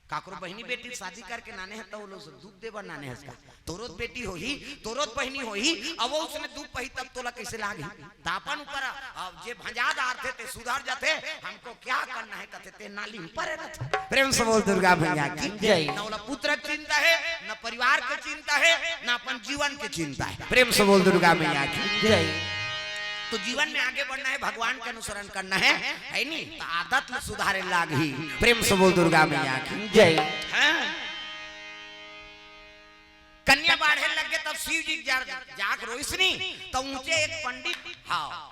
काकरो बहिनी बेटी शादी करके नाने हस, त ओला दुख दे बर नाने हस का? तोरो त बेटी होही, तोरो त बहिनी होही, अब ओ उसने दुख पही तब तोला कइसे लागही? त अपन ऊपर, अब जे भंजा डारथे ते सुधर जाथे, हमको क्या करना है कथे ते नाली में परे रथे। प्रेम से बोल दुर्गा मैया की जय। न ओला पुत्र के चिंता हे, न परिवार के चिंता हे, न अपन जीवन के चिंता हे। प्रेम से बोल दुर्गा मैया की जय। तो जीवन में आगे बढ़ना हे, भगवान के अनुसरण करना हे, हे नी? त आदत ल सुधारे लागही। प्रेम से बोल दुर्गा मैया की जय। हाँ? शिव जी जा-, जाग रोइस नी, त ऊंचे एक पंडित, हाँ,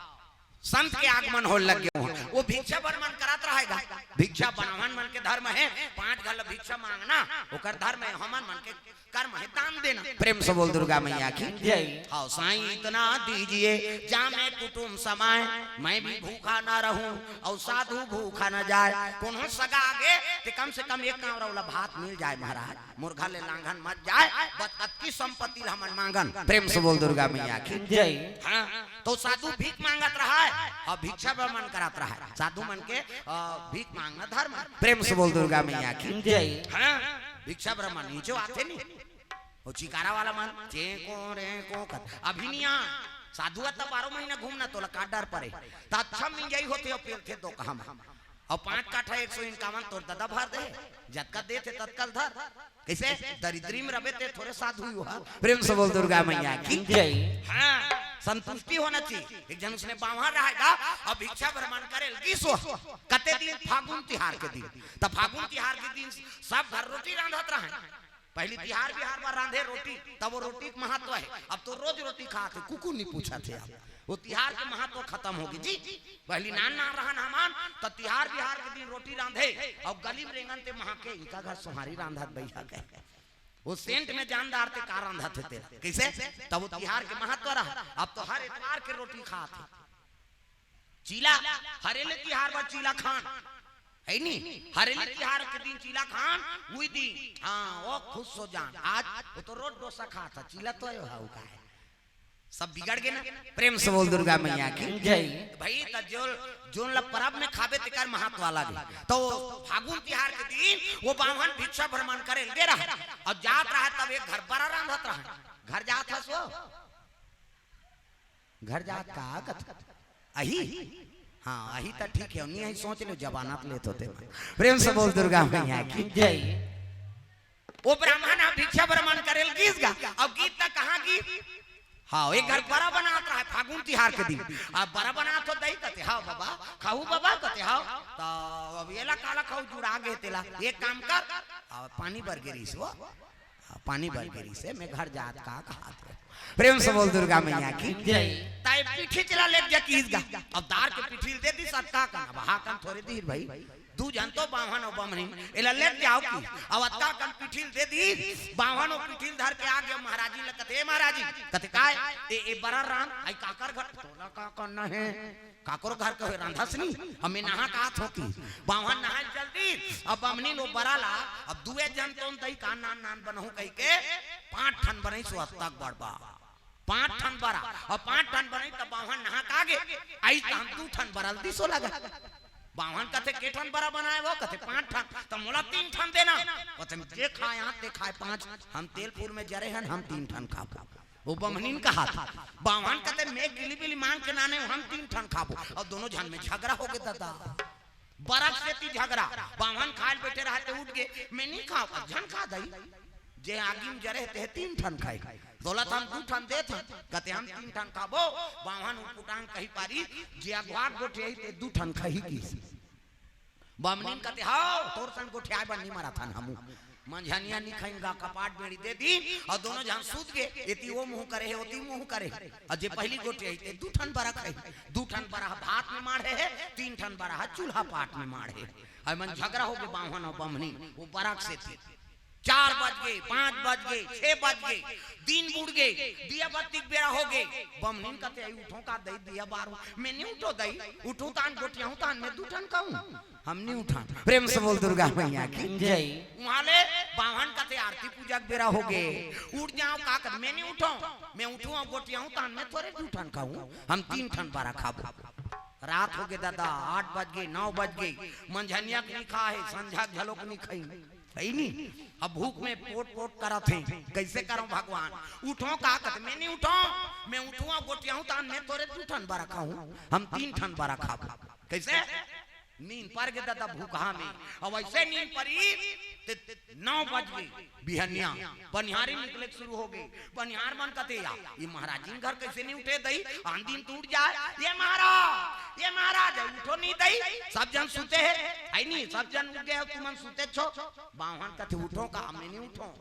संत के आगमन होय लग गे। वो भिक्षा बर मन करत रहय गा। भिक्षा बाम्हन मन के धर्म हे, पांच घल भिक्षा मांगना, ओकर धर्म हे, हमन मन के कर्म हे दान देना। प्रेम से बोल दुर्गा मैया की जय। हाँ, साईं इतना दीजिए, जामे कुटुम समाय, मैं भी भूखा ना रहूं और साधु भूखा ना जाय। कोनो सगा आगे, ते कम से कम एक कांवरा वाला भात मिल जाय महाराज। मोर घर ले लांघन मत जाय, बस अतकी संपत्ति ल हमन मांगन। प्रेम से बोल दुर्गा मैया की जय। हाँ, त साधु भीख मांगत रहय, अउ भिक्षा बर मन करत रहय। साधु मन के, अ, भीख मांगना धर्म। प्रेम से बोल दुर्गा मैया की जय। हाँ, भिक्षा बर मन नीचे आथे नी, वो चिकारा वाला मन, चें को रे को कत। अभी नहीं आ, साधु त बारह महीना घूमना, तोला का डर परे? त अच्छा मिंजई होथे, अउ पेलथे दो कहम। अउ पांच काठा एक सौ इक्यावन तोर ददा भर दे, जतका देथे ततका ल धर। कइसे? दरिद्री में रबे ते थोरे साधु ही हो। प्रेम से बोल दुर्गा मैया की जय। हाँ, संतुष्टि होना चाहिए। एक झन उसने बाम्हन रहय गा, अउ भिक्षा बर मन करे लगिस हो। कते दिन? फागुन तिहार के दिन। त फागुन तिहार के दिन सब घर रोटी रांधत रहय। पहिली तिहार बिहार बर रांधे रोटी, तब वो रोटी के महत्व हे। अब तो रोज रोटी खात हे, कुकु नहीं पूछत हे। अब वो तिहार के महत्व खतम होगे जी। पहिली नान नान रहन हमन, त तिहार बिहार के दिन रोटी रांधे, अउ गली में रेंगन ते महके, इनका घर सोहारी रांधत बइहा कहे। वो सेंट में जान डारते का रांधत हे तेला। कइसे? तब वो तिहार के महत्व रहा। अब तो हर एतवार के रोटी खात हे। चीला, हरेली तिहार बर चीला खान, हे नी? हरेली तिहार के दिन चीला खान, उही दिन, हाँ, वो खुश हो जान। आज वो तो रोज डोसा खात हे, चीला तो आयो हे, वो का हे? सब बिगड़ गे ना। प्रेम से बोल दुर्गा मैया की जय। भाई, त जोन, जोन ला परब में खाबे तेकर महत्व अलग हे। त फागुन तिहार के दिन वो बाम्हन भिक्षा बर मन करे लगे रहय, अउ जात रहय तब एक घर बरा रांधत रहय। घर जात हस वो? घर जात का कत? अही? हाँ, अही त ठीक हे, नहीं अही सोच ले, जबाना त लेत होते। प्रेम से बोल दुर्गा मैया की जय। वो ब्राह्मण ह भिक्षा बर मन करे लगिस गा। अब गीस त कहाँ गीस? हाँ, एक घर बरा बनात रहय फागुन तिहार के दिन। अब बरा बनात हो दई कथे, "हाँ बाबा, खाहू बाबा?" कथे, "हाँ।" त अब एला काला खाहू, जुड़ा गे तेला। एक काम कर, अब पानी बर गे रिहिस वो, अब पानी बर गे रिहिस हे, मैं घर जात का कहात हे। प्रेम से बोल दुर्गा मैया की जय। त ए पीठी चला लेग जा किहिस गा। अब दार के पीठी ल दे दिस अतका कन, अब हा कन थोरे दिस भाई। दू झन तो बाम्हन अउ बम्हनिन, एला लेग जाव कि। अब अतका कन पीठी ल दे दिस, बाम्हन ओ पीठी ल धर के आगे महाराजिन ल कथे, "ए महाराजिन," कथे, "काय?" "ए, ए बरा रांध, अई काकर घर?" "तोला का करना हे? काकरो घर के रांधस नी, हमें नहा का आत हो कि।" बाम्हन नहा चल दिस, अब बम्हनिन ओ बरा ला, अब दुए झन तो दई का नान नान बनहूं कहिके, पांच ठन बनइस ओ अतका बड़ बरा। पांच ठन बरा, अउ पांच ठन बनइस त बाम्हन नहा का आगे, अइस त हम दू ठन बरा ल दिस ओला गा। बाम्हन कथे, "के ठन बरा बनाए वो?" कथे, "पांच ठन।" "त मोला तीन ठन देना।" कथे, "जे खाए हाथ ते खाए पांच, हम तेलपुर में जरे हन, हम तीन ठन खाबो।" वो बम्हनिन कहात, बाम्हन कथे, "मैं गिली बिली मांग के नाने हंव, हम तीन ठन खाबो।" अउ दोनों झन में झगरा होगे ददा। बरा के सेती झगरा। बाम्हन खाए ल बइठे रहय ते उठ गे, "मैं नहीं खांव।" "अउ झन खा दई, जे आगी में जरे हे ते तीन ठन खाही, तोला त हम दू ठन देत हन।" कथे, "हम तीन ठन खाबो।" बाम्हन उटपुटांग कहि पारिस, "जे अघवा के गोठियाही ते दू ठन खाही" किहिस। बम्हनिन कथे, "हव, तोर सन गोठियाय बर नी मरत हन हमू।" मंझनिया नी खइन गा, कपाट बेड़ी दे दिन, अउ दोनों झन सूत गे, एती ओ मुंह करे हे, ओती मुंह करे हे। अउ जे पहिली गोठियाही ते दू ठन बरा खाही, दू ठन बरा ह भात में माढ़े हे, तीन ठन बरा ह चूल्हा पाट में माढ़े हे। अउ मन झगरा होगे बाम्हन अउ बम्हनिन, ओ बरा के सेती। चार बज गे, पांच बज गे, छह बज गे, दिन बुड़ गे, दिया बत्ती के बेरा होगे। बम्हनिन कथे, "अई उठंव का दई, दिया बारहूं।" "मैं नी उठंव दई, उठहूं तहान गोठियाहूं तहान मैं दू ठन खाहूं।" हम नी उठन। प्रेम से बोल दुर्गा मैया की जय। उहां ले बाम्हन कथे आरती पूजा के बेरा होगे, उठ जांव का कथे, मैं नी उठंव, मैं उठहूं अउ गोठियाहूं तहान मैं थोरे दू ठन खाहूं, हम तीन ठन बरा खाबो। रात होगे ददा, आठ बज गे, नौ बज गे, मंझनिया के नी खाहे, संझा के घलोक नी खाही, हे नी? अब भूख में पोट पोट करत हे, कइसे करंव भगवान? उठंव का कथे, मैं नी उठंव, मैं उठहूं अउ गोठियाहूं तहान मैं थोरे दू ठन बरा खाहूं, हम तीन ठन बरा खाबो। कइसे? नींद पर गे ददा भूखहा में। अब अइसे नींद परिस ते नौ बज गे बिहनिया, बनिहारी निकले के शुरू होगे। बनिहार मन कथे, "या, ये महाराजिन घर कइसे नी उठे दई? आन दिन त उठ जाय।" "ये महाराज, ये महाराज, उठो नी दई, सब झन सुते हे, हे नी, सब झन उठ गे हो, तुमन सुते छो।" बाम्हन कथे, "उठंव का, मैं नी उठंव।"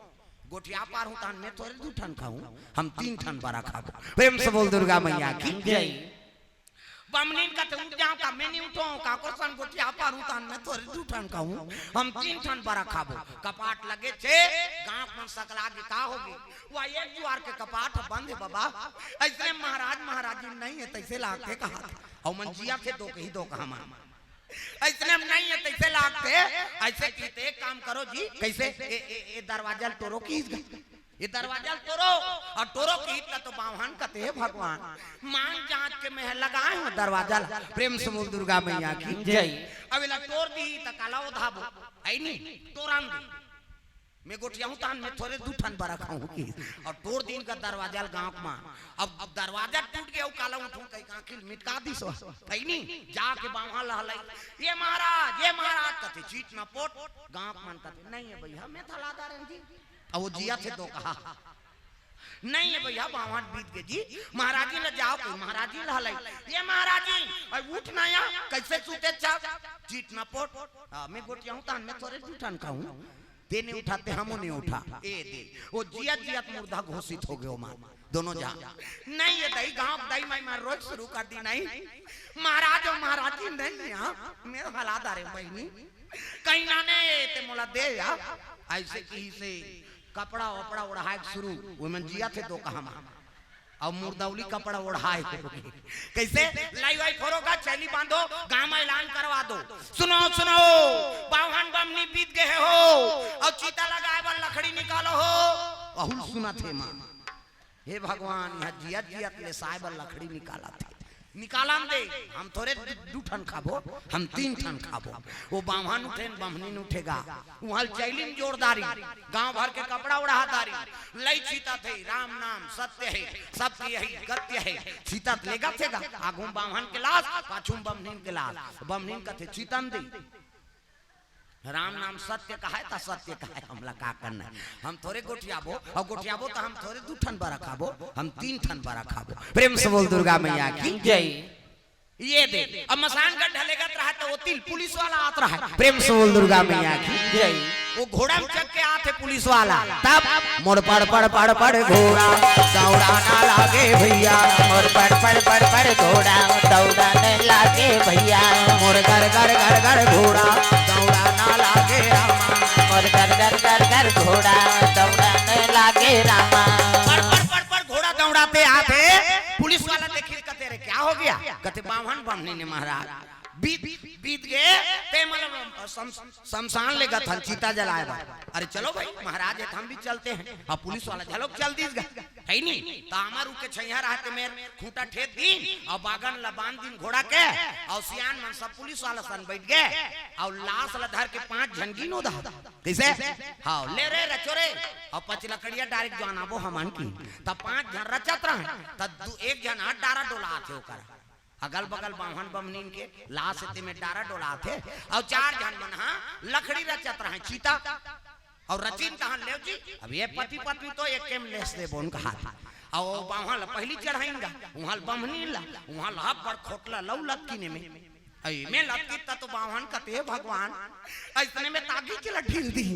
गोठिया पारहूं तहान में थोरे दू ठन खाहूं, हम तीन ठन बरा खाबो। प्रेम से बोल दुर्गा मैया की जय। बमनीन कथे उठ जाव का, मैं नहीं उठों का, कोसन गोठिया पारहूं तहान में थोरे दू ठन खाहूं, हम तीन ठन बरा खाबो। कपाट लगे छे, गांव मन सकला गे का होगे, वो एक दुआर के कपाट बंद हे बाबा। अइसने महाराज महाराजी नहीं हे तइसे लागथे कहा, अउ मन जिया थे दो कही दो कहा मन। अइसने हम नहीं हे तइसे लागथे। अइसे कहिथे एक काम करो जी, कइसे ए, ए, ए दरवाजा ल टोरो किहिस गा, ए दरवाजा ल टोरो। अउ टोरो किहिस त तो बाम्हन कथे, हे भगवान, मांग जांच के मैं लगाए हंव दरवाजा ल। प्रेम से बोल दुर्गा मैया की जय। अब एला टोर दिही त काला ओधाबो, अइ नी, टोरन दे। मैं गोठियाहूं तहान में थोरे दू ठन बरा खाहूं किहिस। अउ टोर दिन का दरवाजा ल गांव मा। अब, अब दरवाजा टूट गे, अउ काला उठूं कहि का आंखी ल मिटका दिस हो। अइ नी, जाके बाम्हन ल हलई, ये महाराज, ये महाराज कथे, चीट न पोट। गांव मन कथे, नहीं हे भइया, मैं थला दारेन जी। अब वो जिया थे दो कहा, नहीं हे भइया, बाम्हन बीत गे जी। महाराजी ल जाव कहि, महाराजी ल हलई, ये महाराजी, अउ उठ ना या, कइसे सुते छव, चीट न पोट। हां, मैं गोठियाहूं तहान में थोरे दू ठन खाहूं। ते नहीं उठा, ते हमू नहीं उठा। ए दे, वो जिया जिया मुर्दा घोषित होगे ओमा, दोनों जा। नहीं हे दई, गांव के दई माई मार रोज शुरू कर दी नहीं। महाराज अउ महाराजी नहीं हे, हां, मैं हला दारेन बहिनी। कहीं ना ने ते मोला दे या। अइसे कहिसे कपड़ा वपड़ा ओढ़ाए के शुरू, ओमन जिया थे दो कहा मा। अउ मुर्दौली कपड़ा ओढ़ाए। कइसे? लाई वाई फोरो गा, चैली बांधो, गांव मा ऐलान करवा दो। सुनो, सुनो, बाम्हन बमनी बीत गे हे हो, अउ चीता लगाए बर लकड़ी निकालो हो। अहू सुनत हे मां। हे भगवान, इहां जियत जियत लेसाए बर लकड़ी निकालत हे। निकालन दे, हम थोरे दू, दू ठन खाबो, हम तीन ठन खाबो। वो बाम्हन उठेन, बमनीन उठे गा। उहां ल चैलिन जोरदारी, गांव भर के कपड़ा ओढ़ादारी, लई चीतत हे, राम नाम सत्य हे, सबके यही गत्य हे। चीतत लेगत हे गा, आगू म बाम्हन के लास, पाछू म बमनीन के लास। बमनीन कथे, "चीतन दे।" राम नाम सत्य कहाय, त सत्य कहाय, हमला का करना हे? हम थोरे गोठियाबो, अउ गोठियाबो त हम थोरे दू ठन बरा खाबो, हम तीन ठन बरा खाबो। प्रेम से बोल दुर्गा मैया की जय। ये दे, अब मसान गढ़ ढलेगत रहय त ओती ल पुलिस वाला आत रहय। प्रेम से बोल दुर्गा मैया की जय। वो घोड़ा म चघ के आथे पुलिस वाला, तब मोर पड़ पड़ पड़ पड़ घोड़ा दौड़ाना लागे भैया, मोर पड़ पड़ पड़ पड़ घोड़ा दौड़ाने लागे भैया, मोर गर गर गर गर घोड़ा दौड़ाना लागे रामा, मोर गर गर गर गर घोड़ा दौड़ाने लागे रामा। पड़ पड़ पड़ पड़ घोड़ा दौड़ाते आथे, पुलिस वाला देखिस कथे, "अरे क्या हो गया?" कथे, "बाम्हन बमनीन हे महाराज, बीत, बीत गे, ते मतलब शम-, शमशान लेगत हन चीता जलाए बर।" "अरे चलो भाई, महाराज हे त हम भी चलते हैं।" अब पुलिस वाला झलोक चल दिस गा, हे नी? त आमा रूख के छइहां रहय ते मेर खूंटा ठेंद दिन अउ बागन ला बांध दिन घोड़ा के, अउ सियान मन सब पुलिस वाला सन बइठ गे, अउ लास ला धर के पांच झन गिन ओधा। कइसे? हां, ले रे रचो रे, अउ पचलकड़िया डारेक जुआन आबो हमन की। त पांच झन रचत रहय, त दू, एक झन हाथ डारा डोलात हे ओकर। अगल बगल बाम्हन बमनीन के लास हे, तेमे डारा डोलात हे, अउ चार झन मन हा लकड़ी रचत रहय, चीता। अउ रचिन तहन लेव जी, अब ये पति पत्नी तो एके म लेस देबोन कहात हे। अउ बाम्हन ल पहिली चढ़ाइन गा, उहां ल बमनीन ला, उहां ल अब्बड़ खोटला लऊ लतकिन एमे। अई में लतकिस त तो बाम्हन कथे, "हे भगवान, अइसने में त आगी के ला ढील दिही।"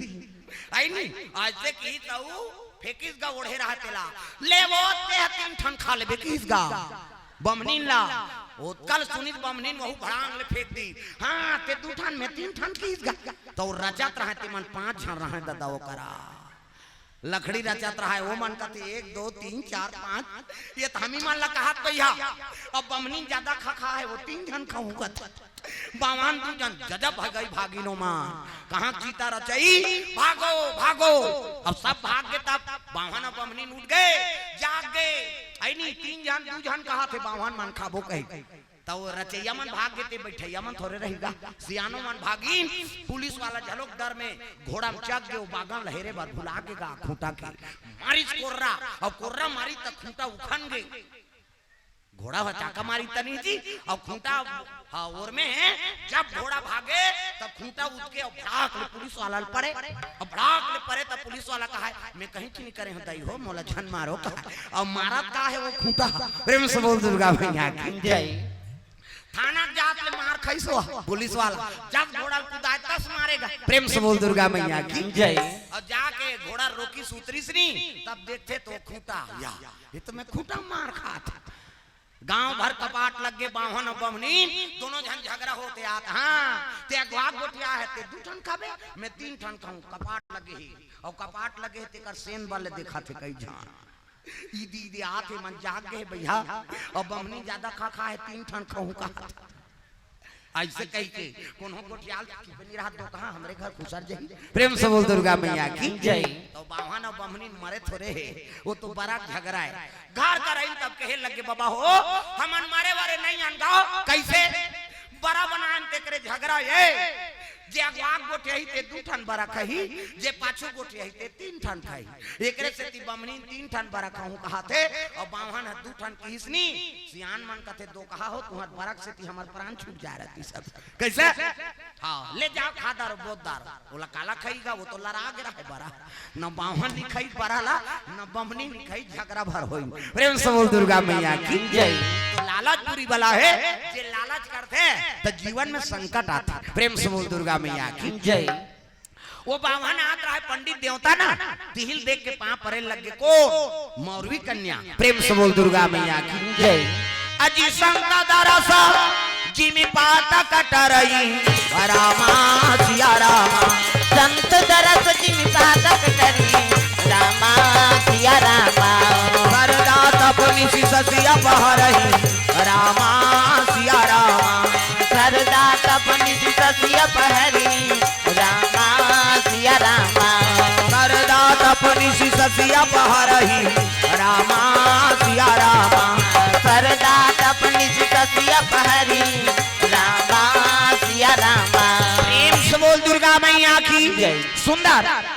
अइ नी, अइसे किहिस त ऊ फेंकिस गा ओढ़े रहय तेला। "ले वो, तें तीन ठन खा लेबे," किहिस गा। बमनीन ला। ओतका ल सुनिस बमनीन, वहू भड़ांग ले फेंक दिस। "हां, तें दू ठन, में तीन ठन," किहिस गा। त ओ रचत रहय, तेमन पांच झन रहय ददा ओकरा। लकड़ी रचत रहय, ओमन कथे, "एक, दो, तीन, चार, पांच, ये त हमी मन ला कहत भैया, अब बमनीन जादा खा खा हे, वो तीन झन खाहूं कथे।" बाम्हन दू झन जदा भगई भागिन ओमन। कहां चीता रचई, भागो, भागो। अब सब भाग गे तब बाम्हन अउ बमनीन उठ गे, जाग गे। अइ नी, तीन झन, दू झन कहत हे, बाम्हन मन खाबो कहि। त ओ रचइया मन भाग गे, ते बइठइया मन थोरे रहि गा। सियानो मन भागिन, पुलिस वाला झलोक डर में घोड़ा म चघ गे, ओ बागन ल हेरे बर भुला गे गा खूंटा के। मारिस कोर्रा, अउ कोर्रा मारिस त खूंटा उखन गे। घोड़ा ह चाका मारिस त नी जी, अउ खूंटा, हां, ओर में जब घोड़ा भागे, त खूंटा उठ के अउ भड़ाक ले पुलिस वाला ल परे, अउ भड़ाक ले परे, त पुलिस वाला कहय, "में कहीं च नी करे हंव दई हो, मोला झन मारो," कहय। अउ मारत का हे वो खूंटा? प्रेम से बोल दुर्गा मैया की जय। थाना जात ले मार खइस ओ पुलिस वाला, जब घोड़ा ल कुदाय तस मारे गा। प्रेम से बोल दुर्गा मैया की जय। अउ जाके घोड़ा रोकिस उतरिस नी, तब देखथे त खूंटा, या, ये तो मैं खूंटा मार खात। गांव भर कपाट लग गे, बाम्हन अउ बम्हनीन दोनों झन झगरा होते आत। हाँ, ते अगवा गोठिया हे, ते दू ठन खाबे, मैं तीन ठन खाहूं। कपाट लगे हे, अउ कपाट लगे हे, तेकर सेन बल देखत हे कई झन। इदी इदी आत हे, मन जाग गे भइया, अउ बम्हनीन जादा खा खा हे, तीन ठन खाहूं कहत। अइसे कहिके कोनो गोठियाल के बनी रहत, दो कहा हमरे घर खुसर जाही। प्रेम से बोल दुर्गा मैया की जय। तो बाम्हन अउ बम्हनीन मरे थोरे हे, वो तो बरा झगरा हे। घर कर आइन तब कहे लगे, "बबा हो, हमन मरे वरे नइ अन गा, कइसे बरा बनान तेकरे झगरा हे।" जे अगवा गोठियाही ते दू ठन बरा खाही, जे पाछू गोठियाही ते तीन ठन खाही। एकरे सेती बम्हनीन तीन ठन बरा खाहूं कहत हे, अउ बाम्हन ह दू ठन किहिस नी। सियान मन कथे, "दो कहा हो, तुंहर बरा के सेती हमर प्राण छूट जाय रहतिस सब।" कइसे? हाँ, ले जाव, खा डारो, बोत डारो। ओला काला खाही गा, वो तो लरा गे रहे बरा। न बाम्हन नइ खाही बरा ला, न बम्हनीन नइ खाही, झगरा भर होही। प्रेम से बोल दुर्गा मैया की जय। तो लालच बुरी बला हे, जे लालच करथे, त जीवन में संकट आथे। प्रेम से बोल दुर्गा मैया की जय। वो बाम्हन आत रहे पंडित देवता ना, तिही ल देख के पांव परे लग गे। कोन? मौरवी कन्या। प्रेम से बोल दुर्गा मैया की जय। अजी संत दरस जिमि पातक टरई, रामा सिया रामा। संत दरस जिमि पातक टरई, रामा सिया रामा। सरदा तप निशि शशि अपहरई, रामा सिया रामा। सरदा तप निशि शशि अपहरई, रामा सिया रामा। सरदा तप निशि शशि अपहरई, रामा सिया रामा। सरदा तप निशि शशि अपहरई, रामा सिया रामा। प्रेम से बोल दुर्गा मैया की जय। सुंदर।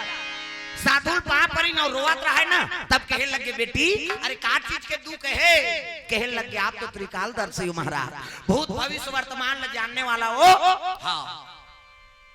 साधु ल पांव परिन अउ रोवत रहे ना, तब कहे लगे, "बेटी, अरे का चीज के दुख हे?" कहे लगे, "आप तो त्रिकालदर्शी हो महाराज, भूत भविष्य वर्तमान ल जानने वाला हो।" हाँ।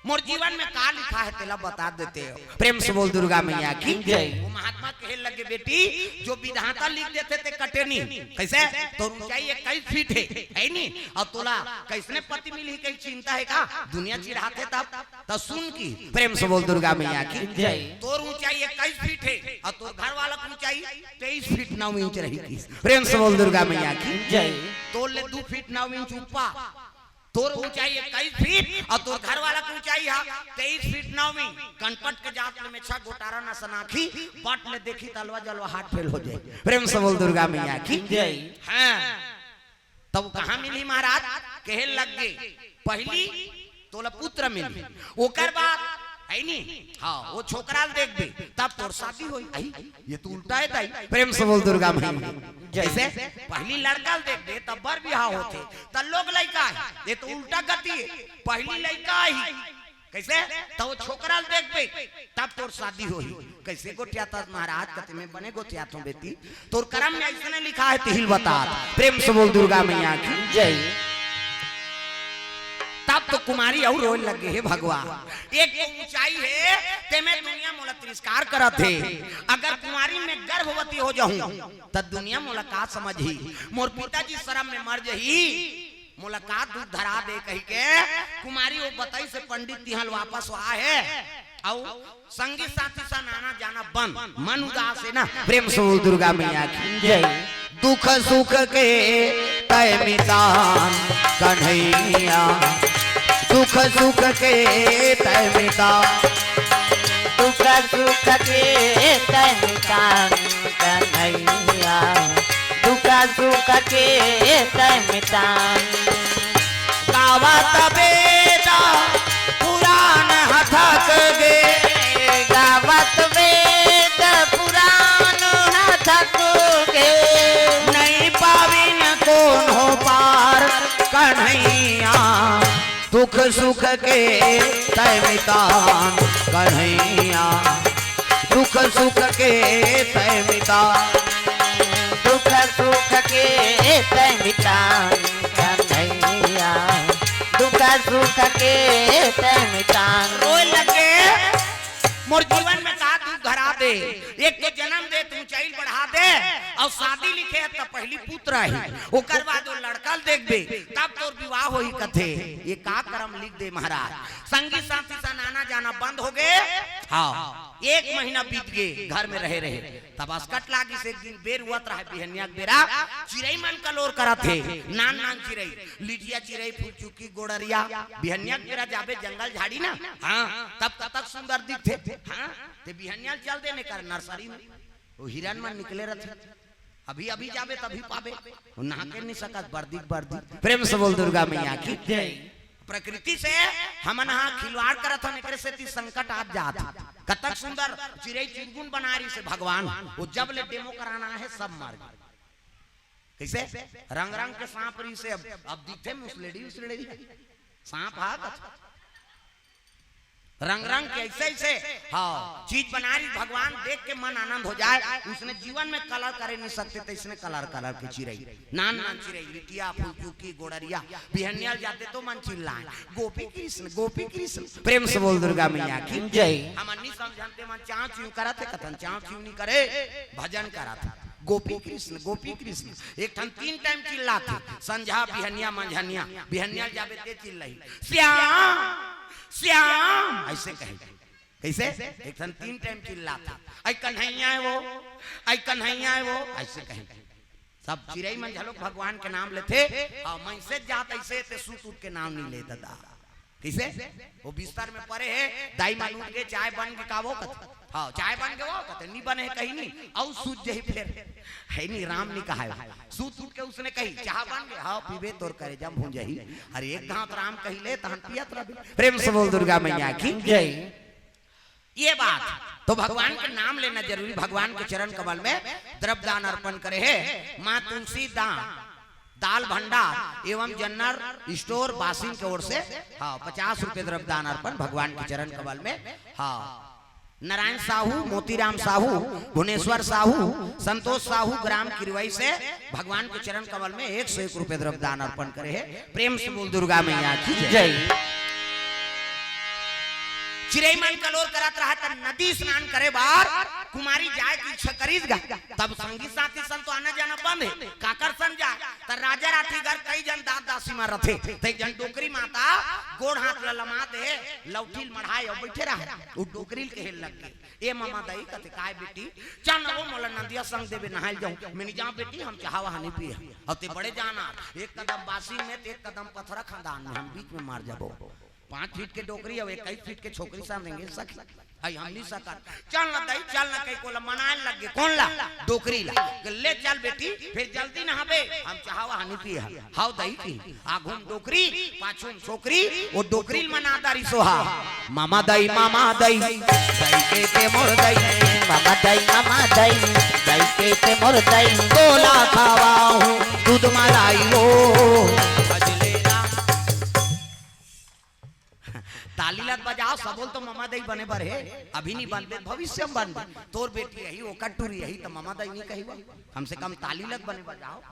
मोर जीवन में का लिखा हे, तेला बता देते हो। प्रेम से बोल दुर्गा मैया की जय। वो महात्मा कहे लगे, "बेटी, जो विधाता लिख देथे, ते कटे नी।" कइसे? तोर ऊंचाई इक्कीस फीट हे, हे नी? अउ तोला कइसने पति मिलही, कहीं चिंता हे का? दुनिया चिढ़ाथे तब। त सुन की, प्रेम से बोल दुर्गा मैया की जय। तोर ऊंचाई इक्कीस फीट हे, अउ तोर घर वाला के ऊंचाई तेईस फीट नौ इंच रही की। प्रेम से बोल दुर्गा मैया की जय। तोर ले दू फीट नौ इंच ऊपर। तोर ऊंचाई इक्कीस फीट अउ तोर घर वाला के ऊंचाई हा तेईस फीट नौ इंच। कनपट के जात ले मेछा गोटारा न सनाखी, बट ले देखी त अलवा जलवा हार्ट फेल हो जाय। प्रेम से बोल दुर्गा मैया की जय। हाँ। तब कहाँ मिली महाराज? कहे लग गे, "पहिली तोला पुत्र मिली, ओकर बाद," हे नी? हाँ, वो छोकरा ल देखबे, तब तोर शादी होही। अही, ये तो उल्टा हे दाई। प्रेम से बोल दुर्गा मैया। जइसे पहिली लड़का ल देखबे, तब बर बिहाव होथे, त लोग लइका हे, ये तो उल्टा गति हे। पहिली लइका आही, कइसे? त वो छोकरा ल देखबे, तब तोर शादी होही। कइसे गोठियाथस महाराज? कथे, "मैं बने गोठियाथंव बेटी, तोर करम में अइसने लिखा हे, तिही ल बता।" प्रेम से बोल दुर्गा मैया की जय। तब तो कुमारी अउ रोय लगे, "हे भगवान, एक तो ऊंचाई हे, तेमे दुनिया मोला तिरस्कार करत हे। अगर कुमारी में गर्भवती हो जाहूं, त दुनिया मोला का समझही? मोर पिताजी शरम में मर जही।" मोला का दुख धरा दे कहिके कुमारी वो बतई से पंडित तिहां ल वापस आए हे। अउ संगी साथी सा आना जाना बंद, मन उदास हे ना। प्रेम से बोल दुर्गा मैया की जय। दुख सुख के तय मितान कन्हैया, दुख सुख के तय मितान। दुख सुख के तय मितान कन्हैया, दुख सुख के तय मितान। गावत वेद पुराण हथक गे, गावत वेद पुराण हथक गे। नइ पाविन कोनो पार कन्हैया, दुख सुख के तय मितान कन्हैया, दुख सुख के तय मितान। दुख सुख के तय मितान कन्हैया, दुख सुख के तय मितान। रोय लगे, "मोर जीवन में का दुख धरा दे, एक तो जनम दे, त ऊंचाई बढ़ा दे, अउ शादी लिखे त पहिली पुत्र हे, ओकर बाद वो लड़का ल देखबे, तब तोर विवाह होही," कथे। ये का करम लिख दे महाराज? संगी साथी सा आना जाना बंद हो गे। हाँ। एक महीना बीत गे, घर में रहे रहे, तब असकट लागिस। एक दिन बेर हुवत रहय, बिहनिया के बेरा चिरई मन कलोर करत हे, नान नान चिरई, लिटिया चिरई, फुलचुकी, गोड़रिया। बिहनिया के बेरा जाबे जंगल झाड़ी ना, हाँ, तब कतक सुंदर दिखथे। हाँ, ते बिहनिया चल देने कर नर्सरी में, वो हिरन मन निकले रहथे। अभी अभी जाबे तभी पाबे, वो नहा के नहीं सकत, बरदी के बरदी। प्रेम से बोल दुर्गा मैया की जय। प्रकृति से हमन हा खिलवाड़ करत हन, एकरे सेती संकट आ जात। कतक सुंदर चिरई चुरगुन बना रहिसे भगवान, वो जब ले डेमो कराना हे सब मर गे। कइसे? रंग रंग के सांप रहिसे, अब अब दिखथे मुसलेड़ी उसलेड़ी। सांप हा कथे। रंग रंग के ऐसे ऐसे, हाँ, चीज बना रही, भगवान देख के मन आनंद हो जाए। उसने जीवन में कलर करे नहीं सकते थे, इसने कलर कलर के चिरई, नान नान चिरई, लिटिया, फुलचुकी, गोड़रिया। बिहनिया जाते तो मन चिल्लाए, "गोपी कृष्ण, गोपी कृष्ण।" प्रेम से बोल दुर्गा मैया की जय। हमन नहीं समझन ते मन चाँव चिउँ करत हे, कथन चाँव चिउँ नहीं करे, भजन करत हे। "गोपी कृष्ण, गोपी कृष्ण।" एक ठन तीन टाइम चिल्लाथे, संझा, बिहनिया, मंझनिया। बिहनिया जाबे ते चिल्लाही, "श्याम, श्याम," ऐसे कहे। कइसे? एक ठन तीन टाइम चिल्लाथे, "ऐ कन्हैया हे वो, ऐ कन्हैया हे वो," ऐसे कहे। सब चिरई मन घलोक भगवान के नाम लेथे। हाँ, मइसे जात ऐसे ते सूत उठ के नाम नहीं ले ददा। कइसे? वो बिस्तर में परे हे, दाई मन उठ के, "चाय बन गे का वो?" कथे। हाँ, "चाय बन गे वो?" कथे, "नहीं बने हे कहीं नहीं, अउ सूत जही फेर।" हे नहीं, राम नहीं कहाय। सूत उठ के उसने कही, "चाह बन गे?" "हाँ, पीबे तोर करेजा भूंजही।" अरे एक घांव राम कही ले, तहन पियत रह। प्रेम से बोल दुर्गा मैया की जय। ये बात तो भगवान के नाम लेना जरूरी। भगवान के चरण कमल में द्रव्य दान अर्पण करे हे। माँ तुलसी दान, दाल भंडार एवं जनरल स्टोर बासिन के ओर से, हाँ, पचास रुपए द्रव्य दान अर्पण भगवान के चरण कमल में। हाँ, नारायण साहू, मोतीराम साहू, भुवनेश्वर साहू, संतोष साहू, ग्राम किरवई से भगवान के चरण कमल में एक सौ एक रुपए द्रव्य दान अर्पण करे हे। प्रेम से बोल दुर्गा मैया की जय। जय। चिरई मन कलोर करत रहय, त नदी स्नान करे बर कुमारी जाय के इच्छा करिस गा। तब संगी साथी सन तो आना जाना बंद हे, काकर सन जाय? त राजा राठीगर कई झन दास दासी मन रथे, त एक झन डोकरी माता गोड़ हाथ ल लमा दे, लौठी ल मढ़ाय अउ बइठे रहय। वो डोकरी ल कहे लग गे, "ए ममा दई," कथे, "काय बेटी?" "चल न वो, मोला नदिया संग देबे, नहाय ल जाहूं।" "मैं नहीं जांव बेटी, हम चाहा वहा नहीं पिए।" अउ ते बड़े जान, एक कदम बासिन में, ते एक कदम पथरा खदान में, हम बीच में मर जाबो। पाँच फीट के डोकरी अउ इक्कीस फीट के छोकरी सन देंगे सखी। हई हम नहीं सकन। "चल न दई, चल न," कहिके ओला मनाय लग गे। कोन ला? डोकरी ला। "ले चल बेटी, फेर जल्दी नहाबे, हम चाहा वहा नहीं पिए हन।" "हव दई," कही। आघू म डोकरी, पाछू म छोकरी, वो डोकरी ल मना डारिस ओहा। "ममा दई, ममा दई, दई के ते मोर दई, ममा दई, ममा दई, दई के ते मोर दई, तोला खवाहूं दूध मलाई वो।" भजले राम। ताली ल त बजाव, सबो ल तो ममा दई बने बर हे, अभी नहीं बनबे, भविष्य में बनबे। तोर बेटी अही, ओकर टूरी अही, त ममा दई नहीं कहिबे, कम से कम ताली ल त बने बजाव।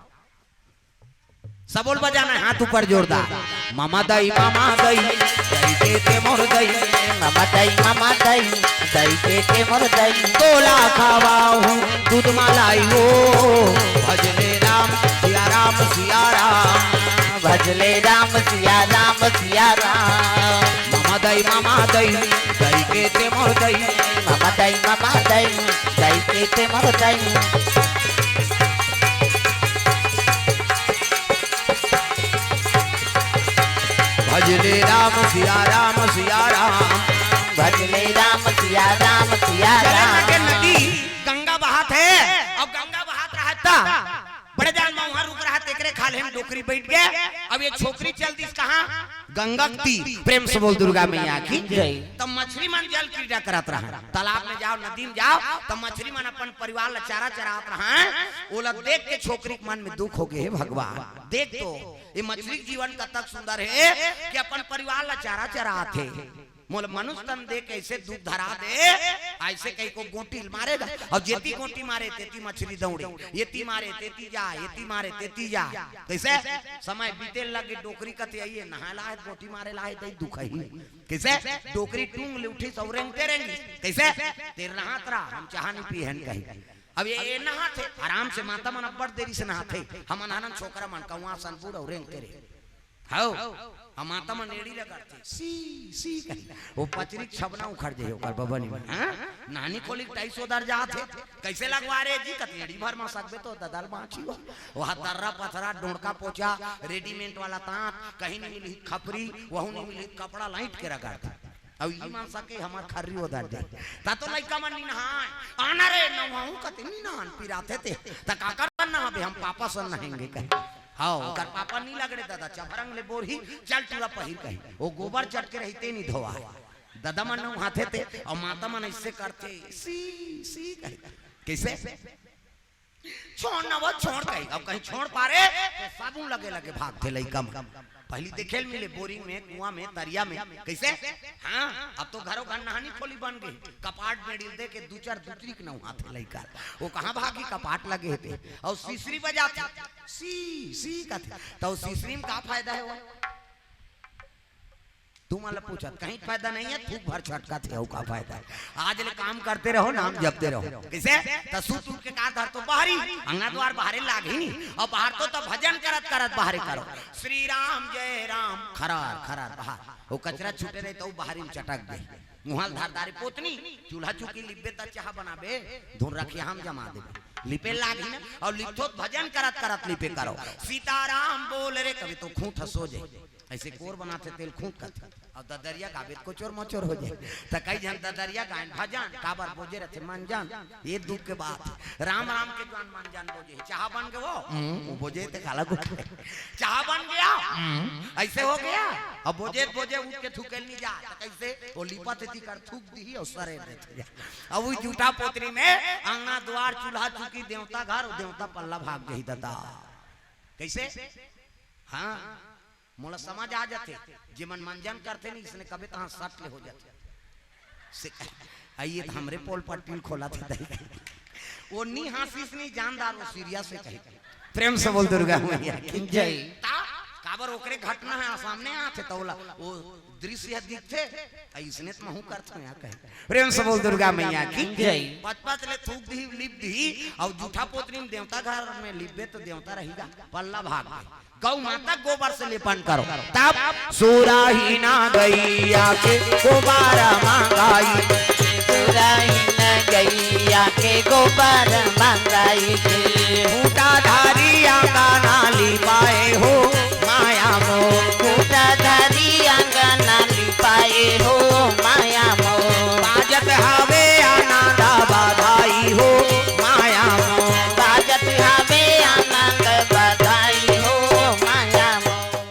सबो ल बजाना हे, हाथ ऊपर जोरदार। ममा दई, ममा दई, दई के ते मोर दई, ममा दई, ममा दई, दई के ते मोर दई, तोला खवाहूं दूध मलाई वो। भजले राम, सिया राम, सिया राम। भजले राम, सिया राम, सिया राम। ममा दई, ममा दई, दई के ते मोर दई। ममा दई, ममा दई, दई के ते मोर दई। भजले राम सिया राम सिया राम। भजले राम सिया राम सिया चले राम। लगे नदी, गंगा बहात हे, अउ गंगा बहात रहय त बड़े जान म उहां रुक रहय, तेकरे खाल्हे म डोकरी बइठ गे। अब ये छोकरी चल दिस कहां? गंगा के तीर। प्रेम से बोल दुर्गा मैया की जय। त मछरी मन जल क्रीड़ा करत रहय, तालाब में जाव, नदी में जाव, त मछरी मन अपन परिवार ल चारा चरात रहय। ओला देख के छोकरी के मन में दुख हो गे, "हे भगवान, देख तो, ये मछरी के जीवन कतक सुंदर हे कि अपन परिवार ल चारा चरात हे, मोला मनुष्य तन दे के अइसे दुख धरा दे।" अइसे कहिके गोटी ल मारे गा, अउ जेती गोटी मारे तेती मछरी दौड़े, एती मारे तेती जा, एती मारे तेती जा। कइसे समय बीते लगे, डोकरी कथे, "अइए नहाय ल आए, गोटी मारे ल आए, दई दुखही।" कइसे डोकरी टूंग ले उठिस अउ रेंगते रेंगिस। कइसे, "ते नहात रह, हम चाहा नहीं पीए हन," कही। अब ये, ये नहात हे, आराम से माता मन अब्बड़ देरी से नहात हे, हमन हरन छोकरा मन कौआ सन बूढ़ अउ रेंगते रहे। हव। अब माता मन एड़ी रगड़थे, "सी, सी" कही। वो पचरी के छबना उखड़ जाही ओकर बबनी में, हाँ? नानी कोली के टाइस ओदर जात हे। "कइसे लगवा रे जी?" कथे, "एड़ी भर मा सकबे तो ददल बाँची हो।" वहाँ दर्रा पथरा, डोड़का पोचा, रेडीमेड वाला ताँत, कहीं नहीं मिली खपरी, वहू नहीं मिली कपड़ा, लाइट के रगड़थे। अब ई मन सके हमर खर्री ओदर जाही। त तो लइका मन नी नहाय, "आना रे, नहाहूँ" कथे, "नी नहान, पिराथे ते।" "त काकर नहाबे?" "हम पापा सन नहाएंगे" कहे। हव, ओकर पापा नी लगड़े ददा, चभरंग ले बोरही, चल टूरा पहिर कही। वो गोबर चटके रहिथे, नी धोवाय। ददा मन नहाथे ते, अउ माता मन अइसे करथे, "सी, सी" कही। कइसे? "छोड़ न वो, छोड़" कही। अब कहीं छोड़ पारे, त साबुन लगे लगे भागथे लइका मन। पहिली देखे ल मिले, बोरिंग में, कुआँ में, तरिया में। कइसे? हाँ, अब तो घरो घर नहानी खोली बन गे। कपाट में डिल दे के दू चार दूतरी के नहाथे लइका। वो कहाँ भागही, कपाट लगे हे ते। अउ सिसरी बजाथे, "सी, सी" कथे। त वो सिसरी में का फायदा हे वो? तुमन ला पूछत, कहीं फायदा नहीं हे, थूक भर छटकथे, अउ का फायदा हे? आज ले काम करते रहो, नाम जपते रहो। कइसे? त सूत उठ के का धरथो, बाहरी, अंगना द्वार बाहरे लागही नी। अउ बाहरथो त भजन करत करत बाहरे करो, "श्री राम जय राम", खरार खरार बाहर। वो कचरा छूटे रहे त वो बाहरी में चटक दे। मुँह ल धर दारी पोतनी, चूल्हा चुकी लिपबे त चाहा बनाबे, धुन रखिया हम जमा देबे। लिपे लागही ना, अउ लिपथो त भजन करत करत लिपे करो। "सीताराम बोल रे" कबे तो खूंट ह सो जाही। अइसे कोर बनाथे तेला खूंट कथे। अउ ददरिया गाबे त कोचोर मोचोर हो जाही। त कई झन ददरिया गायन भजन, काबर बोजे रथे मंजन। ये दुख के बात हे। राम राम के जुवान मंजन बोजे हे। चाहा बन गे वो? हम्म, वो बोजे ते काला गुट। चाहा बन गया? हम्म। अइसे हो गया? अब बोजे बोजे उठ के थूके ल नी जाय। त कइसे? वो लिपथे तेकर थूक दिही अउ सरेर देथे। अब वो जूठा पोतरी में अंगना द्वार, चूल्हा चुकी, देवता घर, देवता पल्ला भाग जाही ददा। कइसे? हाँ, मोला समझ आ जाथे, जेमन मंजन करथे नी, इसने कबे तहाँ सट ले हो जाथे। से, आइए त हमरे पोल पट्टी ल खोलथे दाई। वो नी हाँसिस नी जानदार, वो सीरियस हे कही। प्रेम से बोल दुर्गा मैया की जय। ता, काबर ओकरे घटना हे, सामने आथे त ओला, वो दृश्य ह दिखथे, अइसने त महूँ करथों या कही। प्रेम से बोल दुर्गा मैया की जय। पचपच ले थूक दिही, लिप दिही, अउ जूठा पोतरी में देवता घर में लिपबे त देवता रहिगा, पल्ला भाग गे। गौ माता गोबर से लेपन करो। तब सुराही ना गैया के गोबर मंगाई, सुराही ना गैया के गोबर मंगाई के। खूंटा धारी